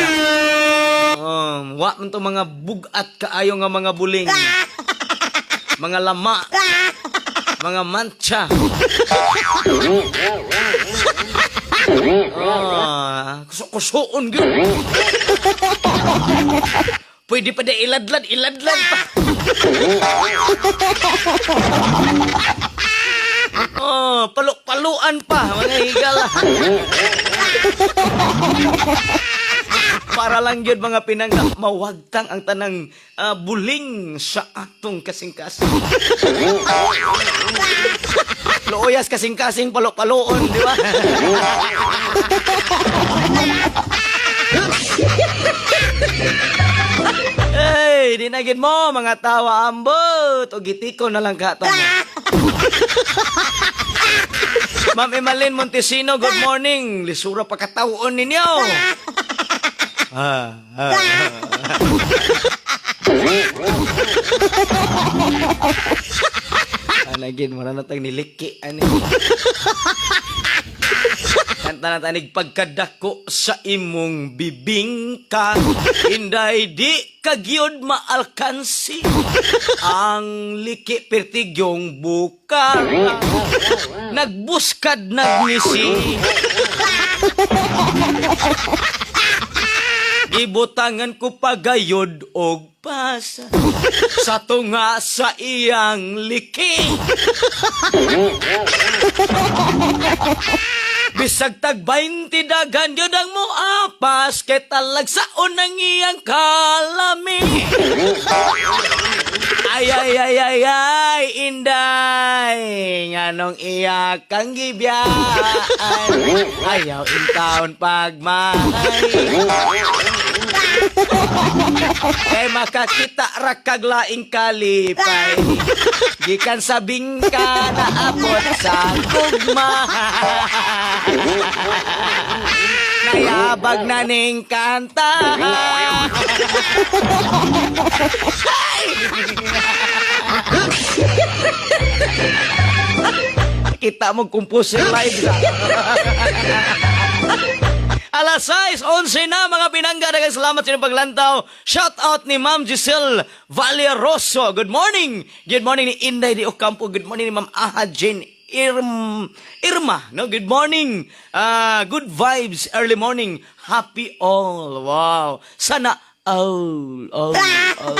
Wa man to mga bugat kaayo nga mga buling. Mga lama, mga mantsa. Ah, kusuon gyud. Pwede pa da iladlad, iladlad pa. Oh, palu-paluan pa, mga higala. Para lang yun mga pinangga, mawagtang ang tanang buling sa atong kasing-kasing. Looyas kasing-kasing, palo-paloon, di ba? Hey, dinagin mo mga tawa ambot o gitiko na lang ka to. Ma'am Emalyn Montesino, good morning. Lisura pa katawon ninyo. Ah, ah, ah. Anagin, mara na tayong niliki. Ani. Kanta na tanig pagkadako sa imong bibingka. Inday di kagyod maalkansi. Ang liki pertigyong buka. Nagbuskad nagngisi. Ibutangan ko pagayod og pasa sa tunga sa iyang liki. Bisag tag 20 dagan yun ang muapas kay talagsaon ang iyang kalami. Ay, ay, ay, ay, ay, Inday, nganong iya kang gibiyaan? Ayaw in town pagmay. Kay makakita ra kag laing kalipay. Gikan sa bingka naabot sa gugma. Nayabag na ning kanta. Kita mo composer live sa. Alas 6:11 na, mga pinangga. Daghang salamat sa inyong paglantaw. Shout out ni Ma'am Giselle Valeroso. Good morning. Good morning ni Inday Di Ocampo. Good morning ni Ma'am Aha Jane Irma. No, good morning. Ah, good vibes early morning. Happy all. Wow. Sana all, all, all.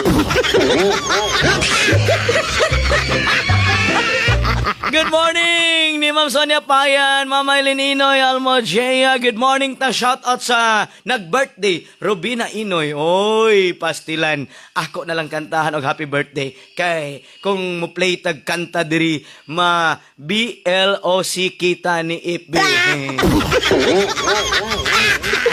Good morning ni Ma'am Sonia Payan, Ma'am Eileen Inoy, Almo Jaya. Good morning ta, shout out sa nag-birthday, Robina Inoy. Oy, pastilan. Ako na lang kantahan og happy birthday kay kung mo play tag kanta diri ma BLOC kita ni FB.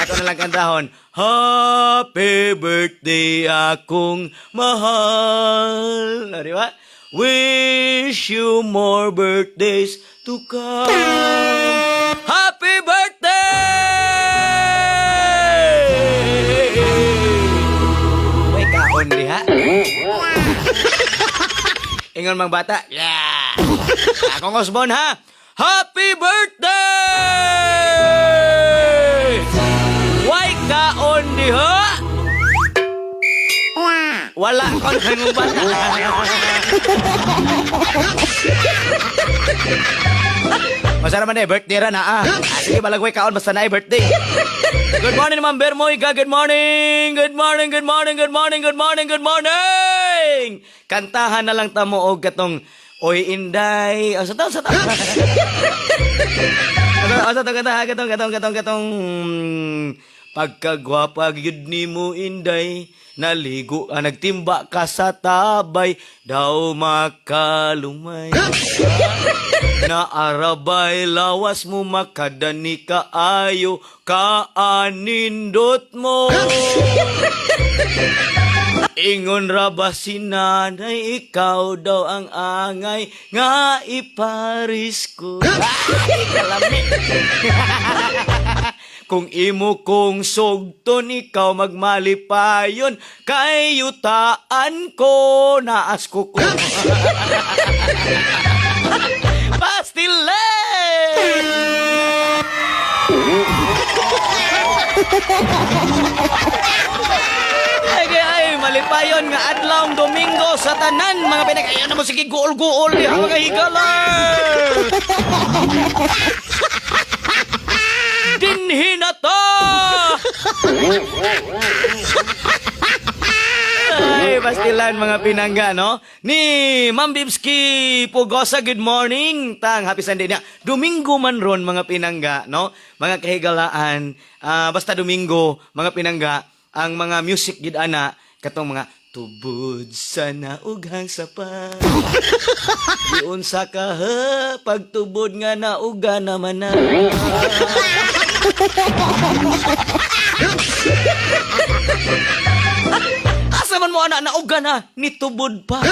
Ako na lang kantahon. Happy birthday, akong mahal. Ah, di ba? Wish you more birthdays to come. Happy birthday! May kaon diha. Ingon mang bata. Yeah. Akong Osborne ha. Happy birthday! Way kaon diha. Wala kon kang bata. Masara man eh, birthday ra na ah. Ah, sige, balagway kaon basta na birthday. Good morning, Ma'am Bermoy ka. Good morning. Good morning, good morning, good morning, good morning, good morning. Kantahan na lang tamo og katong Oy Inday. O sa to, sa to. O sa to kanta katong katong katong katong pagkagwapa gyud nimo, Inday, naligo ah, nagtimba ka sa tabay daw makalumay naarabay lawas mo makadani kaayo kaanindot mo. Ingon ra ba si nanay, ikaw daw ang angay nga iparis ko. Ay, kalami. Kung imo kong sugton, ikaw magmalipayon, kay yutaan ko, naas ko ko. Pastile! Ay, ay, ay, malipayon nga adlaw Domingo sa tanan mga pinag-ayaw na mo sige guol-guol diha, mga higala. Dinhi na to! Ay, pastilan, mga pinangga, no? Ni Ma'am Bibski Pugosa, good morning. Tang, happy Sunday niya. Domingo man ron, mga pinangga, no? Mga kahigalaan, ah, basta Domingo, mga pinangga, ang mga music gid ana, katong mga tubod sa naughang sapa. Diun sa ka ha, pagtubod nga nauga naman na. Asa man mo ana nauga na, nitubod pa.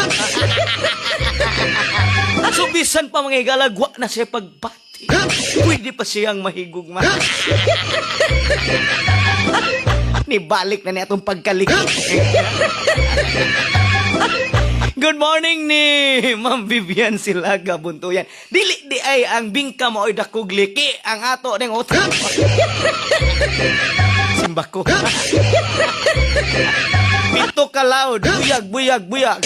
So bisan pa, mga higala, wa na siya pagbati. Pwede pa siyang mahigugma. Nibalik na niya atong pagkaliki. Good morning ni Ma'am Vivian Silaga Buntuyan. Dili di ay ang bingka mo ay dakog liki ang ato ning utak. Simba ko. 7 ka loud. Buyag, buyag, buyag.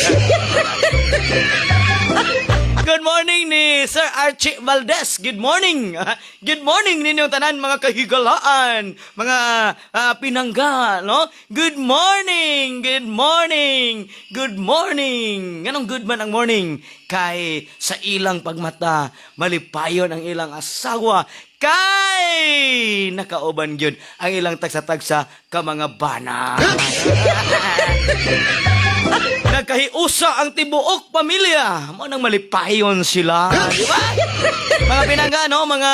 Good morning ni Sir Archie Valdez. Good morning. Good morning ninyong tanan, mga kahigalaan, mga pinangga, no? Good morning. Good morning. Good morning. Nganong good man ang morning? Kay sa ilang pagmata, malipayon ang ilang asawa kay nakauban gyud ang ilang tagsa-tagsa ka mga bana. Nagkahiusa ang tibuok pamilya. Mao nang malipayon sila. Di ba? Mga pinangga, no? Mga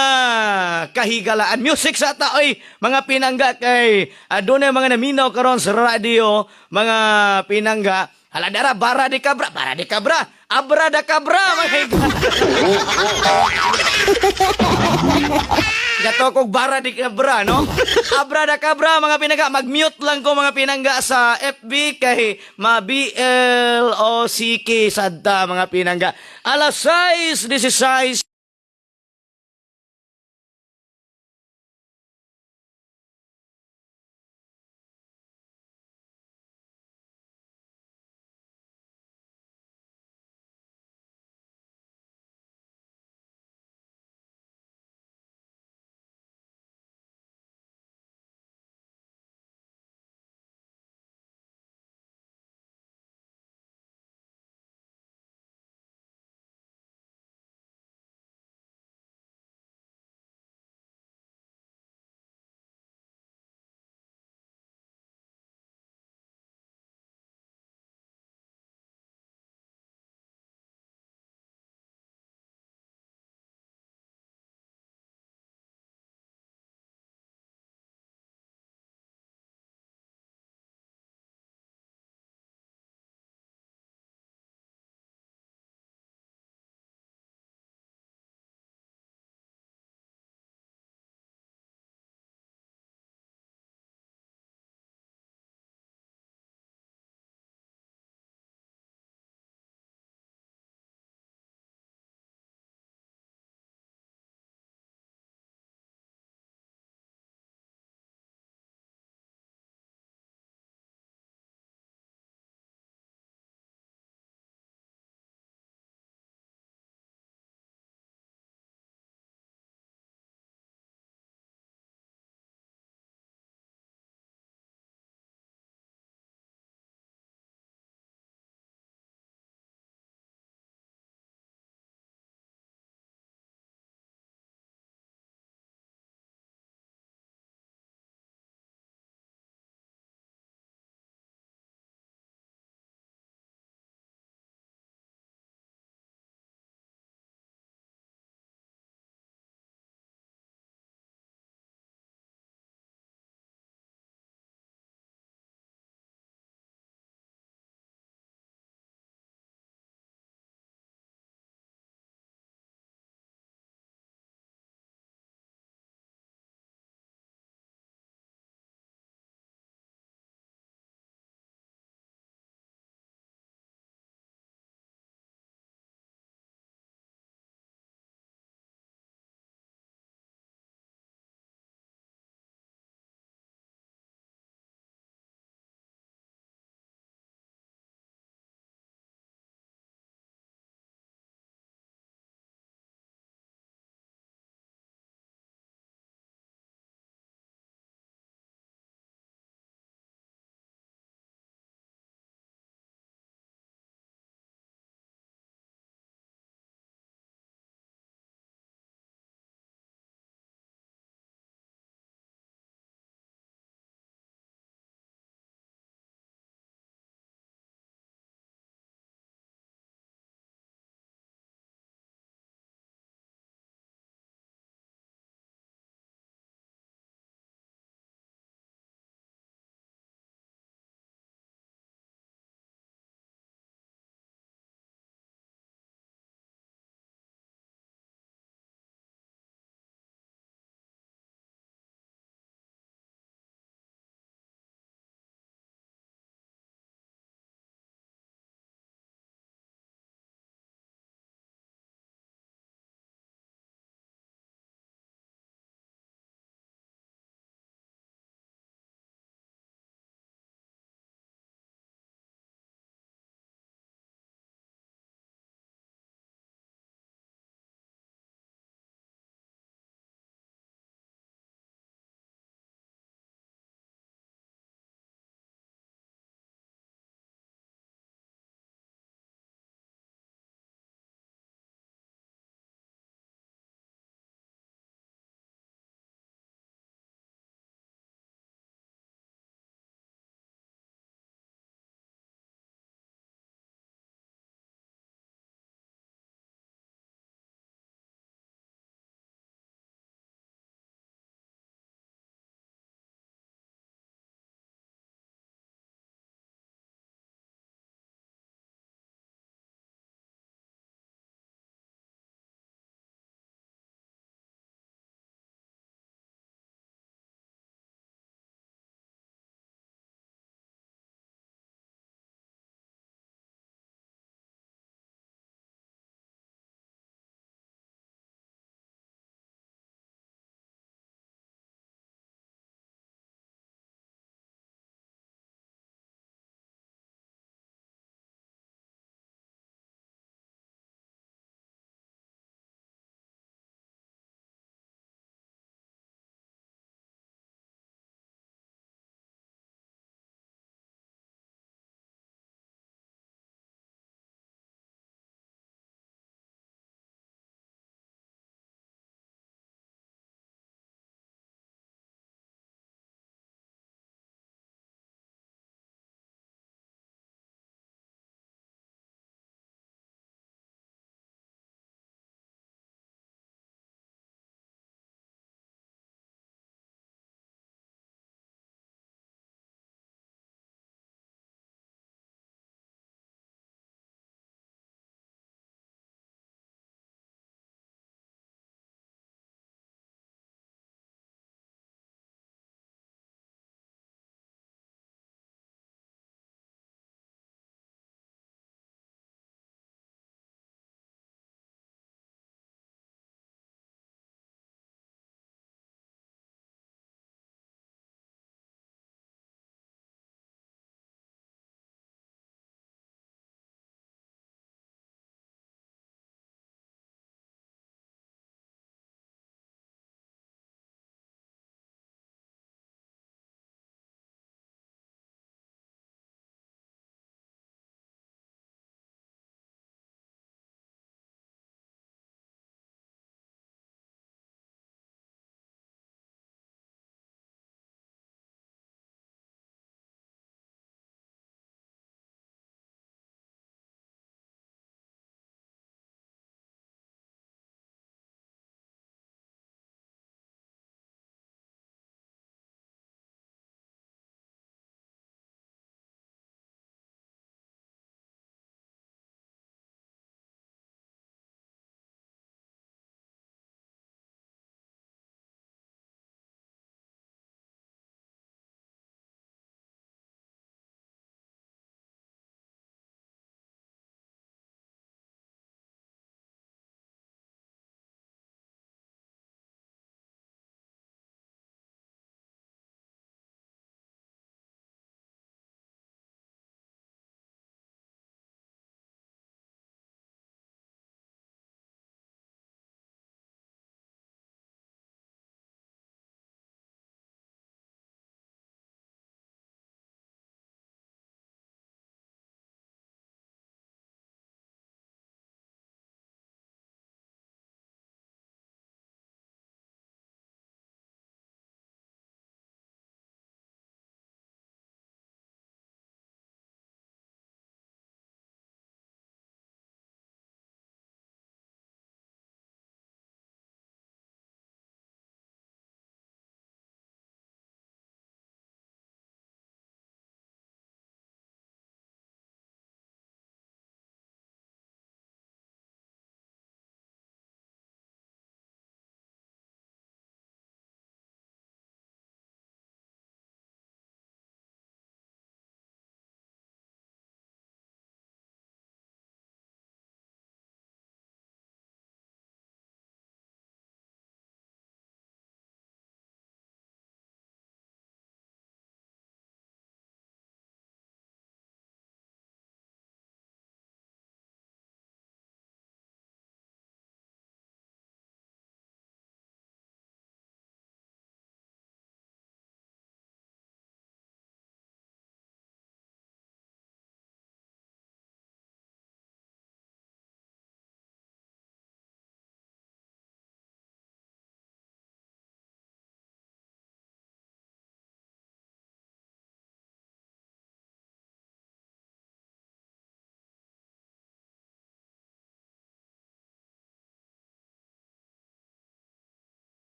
kahigalaan. Music sa ta, oy. Mga pinangga kay adunay mga naminaw karon sa radio. Mga pinangga. Hala dara, bara di kabra, bara di kabra. Abra da kabra, mga higala. Gato kog bara di kabra, no? Abra da kabra, mga pinangga. Mag-mute lang ko, mga pinangga, sa FB kay ma BLOCK sadta, mga pinangga. Alas 6:16.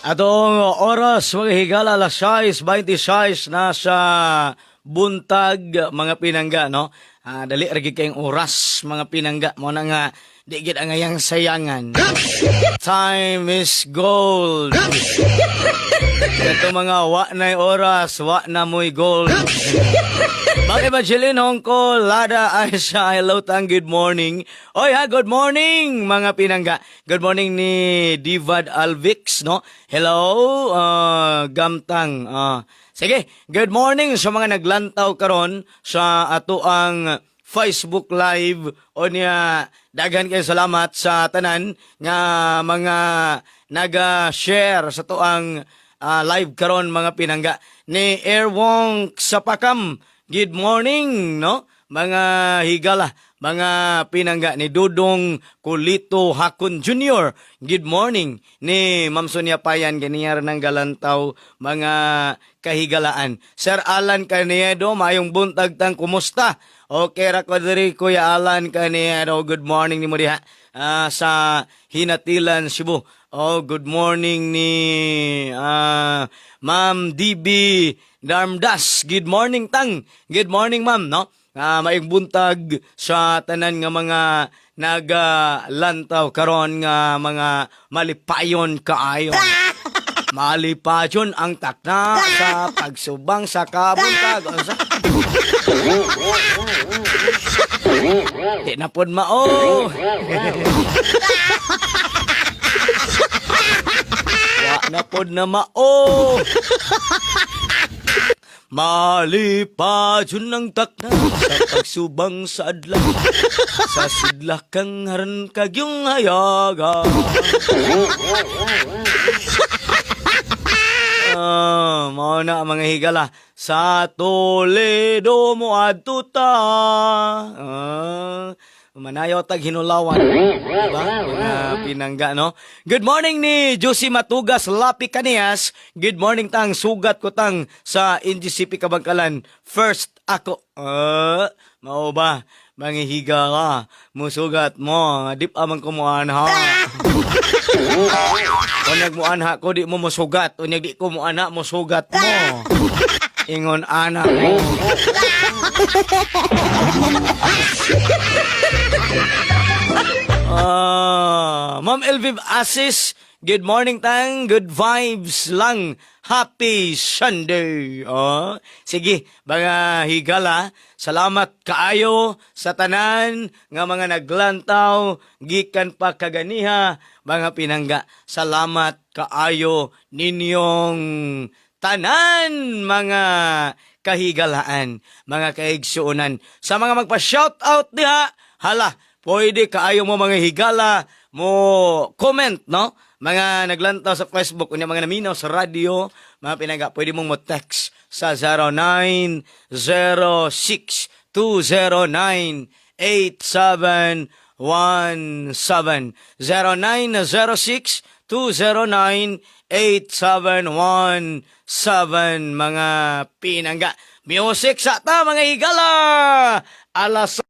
Atong oras, mga higala, alas 6:26 na sa buntag, mga pinangga, no? Ah, dali ra gid kayong oras, mga pinangga. Mao na nga di gid angayang sayangan. Time is gold. Ito mga wa na'y oras, wa na mo'y gold. Bakit ba Jeline Hongko, Lada Aisha, hello tang, good morning. Oy ha, good morning, mga pinangga. Good morning ni Divad Alvix, no? Hello, Gamtang. Sige, good morning sa mga naglantaw karon sa atoang Facebook Live o niya. Daghan kayo salamat sa tanan nga mga naga-share sa tuang live karon, mga pinangga. Ni Airwong Sapakam, good morning, no, mga higala, mga pinangga. Ni Dudong Kulito Hakon Jr., good morning. Ni Ma'am Sonia Payan ganiyar ng galantaw, mga kahigalaan. Sir Alan Caniedo, maayong buntag tang, kumusta? Okay ra ko diri, Kuya Alan Caniedo. Good morning nimo diha sa Hinatilan, Cebu. Oh, good morning ni Ma'am DB Darmdas. Good morning tang. Good morning, ma'am, no? Maayong buntag sa tanan nga mga nagalantaw karon nga mga malipayon kaayo. Malipayon ang takna sa pagsubang sa kabuntag. Unsa? Di na pod mao. Wa na pod na mao. Malipayon ang takna sa pagsubang sa adlaw. Sa sidlakang haran kagyong hayaga. Mao na ang mga higala. Sa Toledo mo adto ta. Manayaw tag hinulawan. Diba? Mga pinangga, no? Good morning ni Josie Matugas Lapi Kanias. Good morning tang, sugat ko tang sa NGCP Kabangkalan. First ako. Mao ba? Mga higala, musugat mo. Dip amang kumuan ha. Unyag mo anha ko, di mo musugat. Unyag di ko mo ana, musugat mo. Ingon ana mo. Ma'am Elviv Asis, good morning tang, good vibes lang. Happy Sunday. Oh, sige, mga higala, salamat kaayo sa tanan nga mga naglantaw gikan pa kaganiha, mga pinangga. Salamat kaayo ninyong tanan, mga kahigalaan, mga kaigsuonan. Sa mga magpa-shout out diha, hala, pwede kaayo mo, mga higala, mo comment, no? Mga naglantaw sa Facebook, unya mga naminaw sa radyo, mga pinangga, pwede mong mo text sa 0906 209 8717, 0906 209 8717, mga pinangga. Music sa ta, mga higala. Alas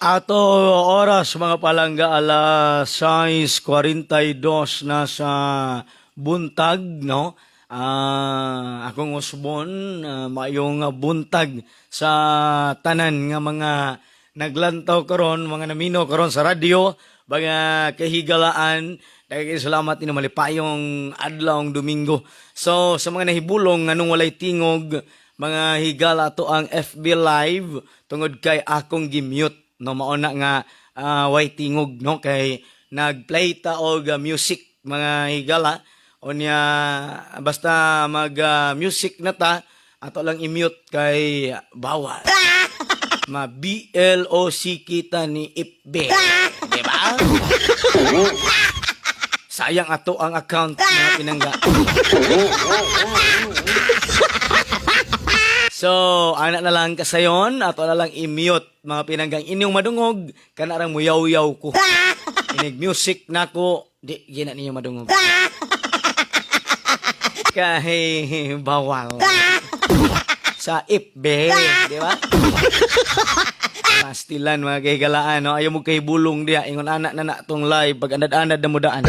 Ato oras, mga palangga, alas 6:42 na sa buntag, no? Akong usbon, maayong buntag sa tanan nga mga naglantaw karon, mga namino karon sa radyo, mga kahigalaan. Daghang salamat inyo, malipayong adlawng Domingo. So sa mga nahibulong nganong walay tingog, mga higala, ato ang FB Live tungod kay akong gi-mute, no? Mao na nga way tingog, no, kay nagplay ta og music, mga higala. Unya basta mag music na ta, ato lang i-mute kay bawal ma BLOC kita ni FB, di ba? Sayang ato ang account, mga pinangga. So, ana na lang kasayon, ato na lang i-mute, mga pinanggang inyong madungog, kanarang muyaw-yaw ko. Inig music nako, di gina ninyo madungog. Kay bawal. Sa FB, di ba? Pastilan, mga kahigalaan, no? Ayaw mo kay bulong diya, ingon anak na na tong live, pag anad-anad na mo daan.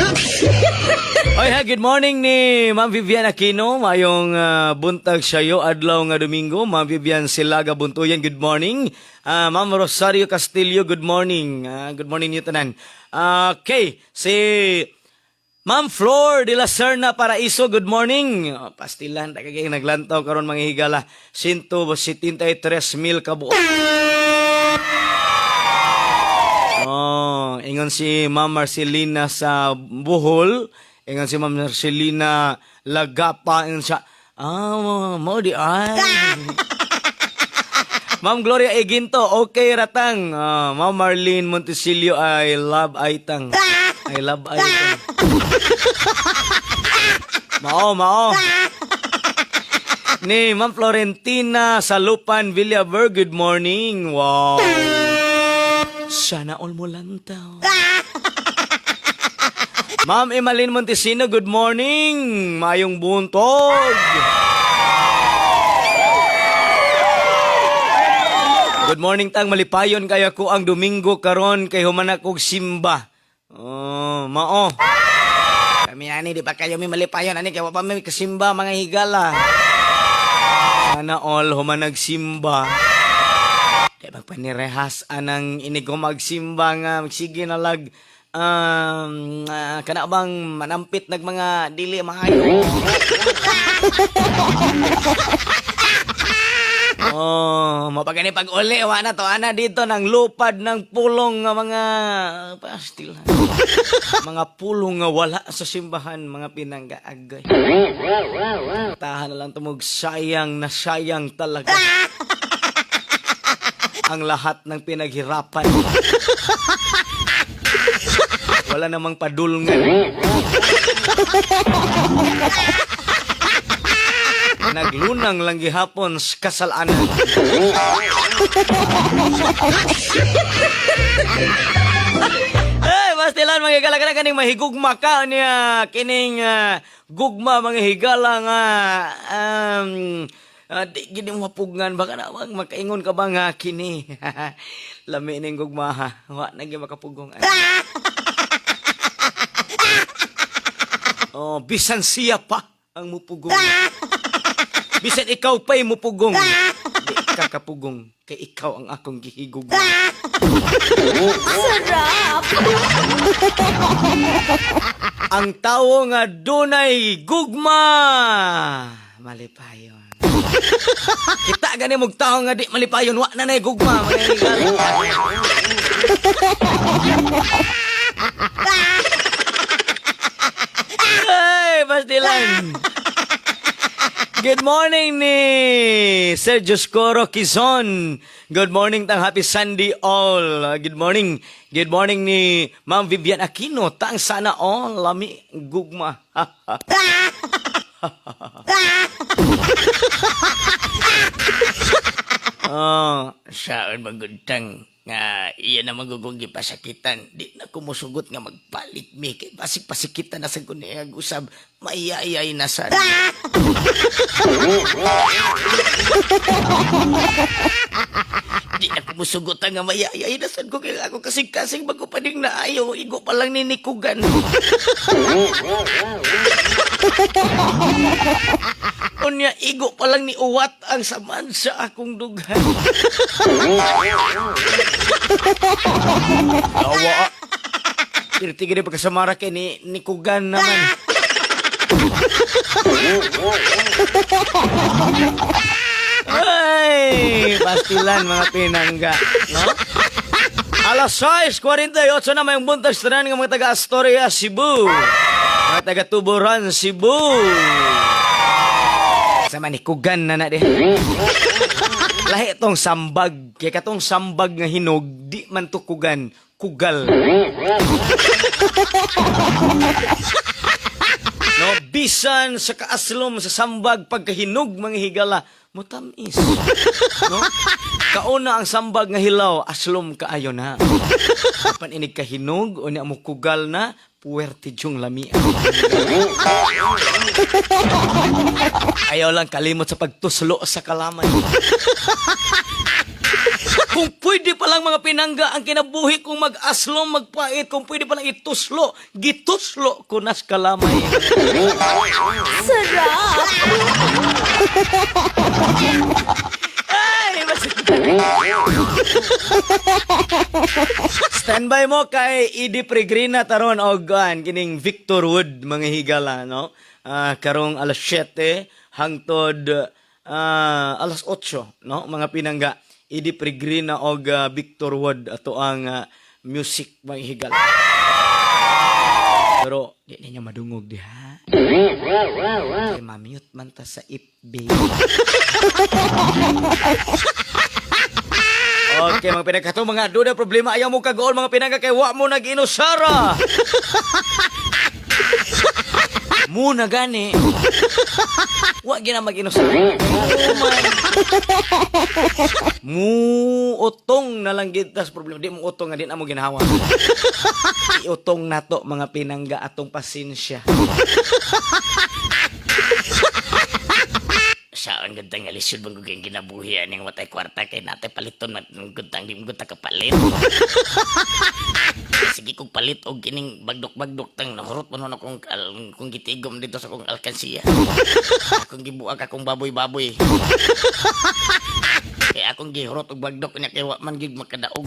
Oy, ha, good morning ni Ma'am Vivian Aquino. Mayong buntag sayo, adlaw nga Domingo. Ma'am Vivian Silaga Buntuyan, good morning. Ma'am Rosario Castillo, good morning. Good morning niyo tanan. Okay, si Ma'am Flor de la Serna Paraiso, good morning. Oh, pastilan, kay naglantaw karon, mga higala. 173 mil kabuok. Oh, ingon si Ma'am Marcelina sa Bohol, ingon si Ma'am Marcelina Lagapa, ingon siya, mo di ay. Ma'am Gloria Eginto, okay ratang. Ma'am Marlene Montesilio, I love Aitang. I love Aitang. Mao, mao. Ni Ma'am Florentina Salupan Villaver, good morning. Wow. Sana all mo lantaw. Ma'am Emaline Montesino, good morning. Mayong buntog. Good morning tang, malipayon kaya ko ang Domingo karon kay human kog simba. Oh, mao. Kami ani di pa kayo mi malipayon ani kay wa pa mi kasimba, mga higala. Sana all human nagsimba. Di magpanirehas anang inig ko magsimba nga magsige na lag kana bang manampit nag mga dili maayo. Oh, mapagani pag uli wa na to ana dito ng lupad ng pulong nga mga pastil. Mga pulong nga wala sa simbahan, mga pinangga, agay. Tahan na lang tumog, sayang na sayang talaga. Ang lahat ng pinaghirapan. Wala namang padulngan. Naglunang lang gihapon sa kasalanan. Eh, pastilan, mga higala, kana kaning mahigugma ka niya kining gugma, mga higala, nga di gini mo mapugngan ba, kana wag makaingon ka ba nga kini lami ning gugma ha, wa na gyud makapugong. Oh, bisan siya pa ang mupugong. Bisan ikaw pa'y mupugong. Di ka kapugong kay ikaw ang akong gihigugma. Sarap! Ang tawo nga dunay gugma malipayon. Kita gani mog tawo nga di malipayon, wa na nay gugma, mga higala. Hey, pastilan. Good morning ni Sir Joscoro Quizon. Good morning tang, happy Sunday all. Good morning. Good morning ni Ma'am Vivian Aquino. Tang, sana all lami gugma. Oh, saan magudtang nga iya na magugong gipasakitan. Di na kumusugot nga magpalit mi kay basig pasikitan na sa kuniyag usab maiyayay na sad. Di ako musugot nga mayayay na sad ko kay ako kasing-kasing bago pa ding naayo. Igo pa lang ninikugan. Unya, igo pa lang ni uwat ang saman sa akong dughan. Awa. Pirti gini pagkasamara kay ni nikugan naman. Ay, pastilan mga pinangga, no? Alas 6:48 na, mayong buntag sa tanan nga mga taga Astoria, Cebu. Mga taga Tuburan, Cebu. Sa manikugan na na di. Lahi itong sambag. Kaya katong sambag nga hinog, di man to kugan, kugal. No, bisan sa kaaslom sa sambag pagkahinog mga higala, mutamis. No? Kauna ang sambag nga hilaw, aslom kaayo na. Apan inig kahinog, unya mo kugal na, puwerte jung lami. Ayaw lang kalimot sa pagtuslo sa kalamay. Kung pwede pa lang mga pinangga ang kinabuhi kong mag-aslom, magpait, kung pwede pa lang ituslo, gituslo ko nas kalamay. Sarap! Ay, standby mo kay Idi Pregrina taron og kuan kining Victor Wood mga higala, no? Karong alas 7 hangtod alas 8, no, mga pinangga. Idi Pregrina og Victor Wood ato ang music mga higala. Pero di ninyo madungog diha. Kay ma-mute man ta sa FB. Okay, mga pinagkato, mga duda problema, ayaw mo kagool, mga pinangga, kay wa mo nag-inusara. Muna gani. Wa gina mag-inusara. Man. Muutong na lang gid tas problema. Di mo utong nga di na mo ginawa. Iutong nato mga pinangga atong pasensya. Sa ang gandang alisod bang kung kinabuhi aning watay kwarta kay nate paliton man ang gandang di mo ganda kapalit. Sige kong palit og kining bagdok-bagdok tang nahurot man akong kung gitigom dito sa akong alkansiya. Akong gibuak akong baboy-baboy. Kay akong gihurot og bagdok niya kay wa man gid makadaog.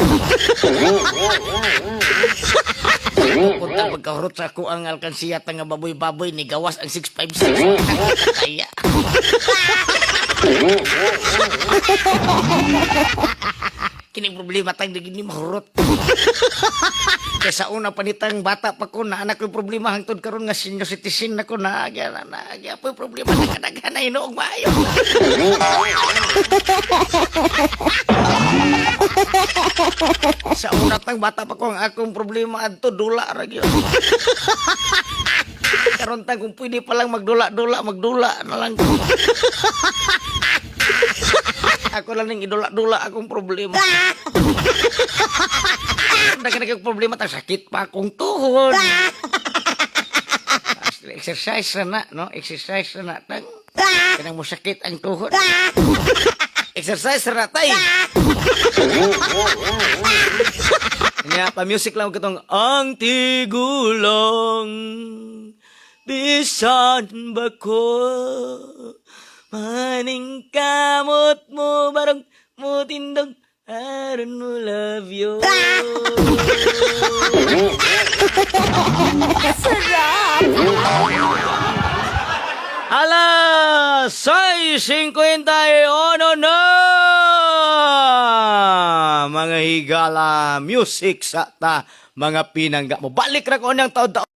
Punta pagkahurot sa ako ang alkansiya tang nga baboy-baboy ni gawas ang 656. Kaya. Kining problema tang di gini mahurot. Kay sa una panitang bata pa ko na anak ko problema hangtod karon nga senior citizen na ko na agya na na agya po problema na kadaghan na hinuog maayo. Sa una tang bata pa ko ang akong problema adto dula ra gyud. Karon tang kung pwede pa lang magdula-dula, magdula na lang ko. Ako lang ning idula-dula akong problema. Daghan problema tang sakit pa akong tuhod. Exercise na na, no? Exercise na na tang. Kanang mo sakit ang tuhod. Exercise na tay. Nya pa music lang katong ang tigulang bisan ba ko maning kamot mo barong mo tindog aron mo love you. Sarap! Alas 6:51 na! Mga higala, music sa ta, mga pinangga mo. Balik ra ko nang taon-taon.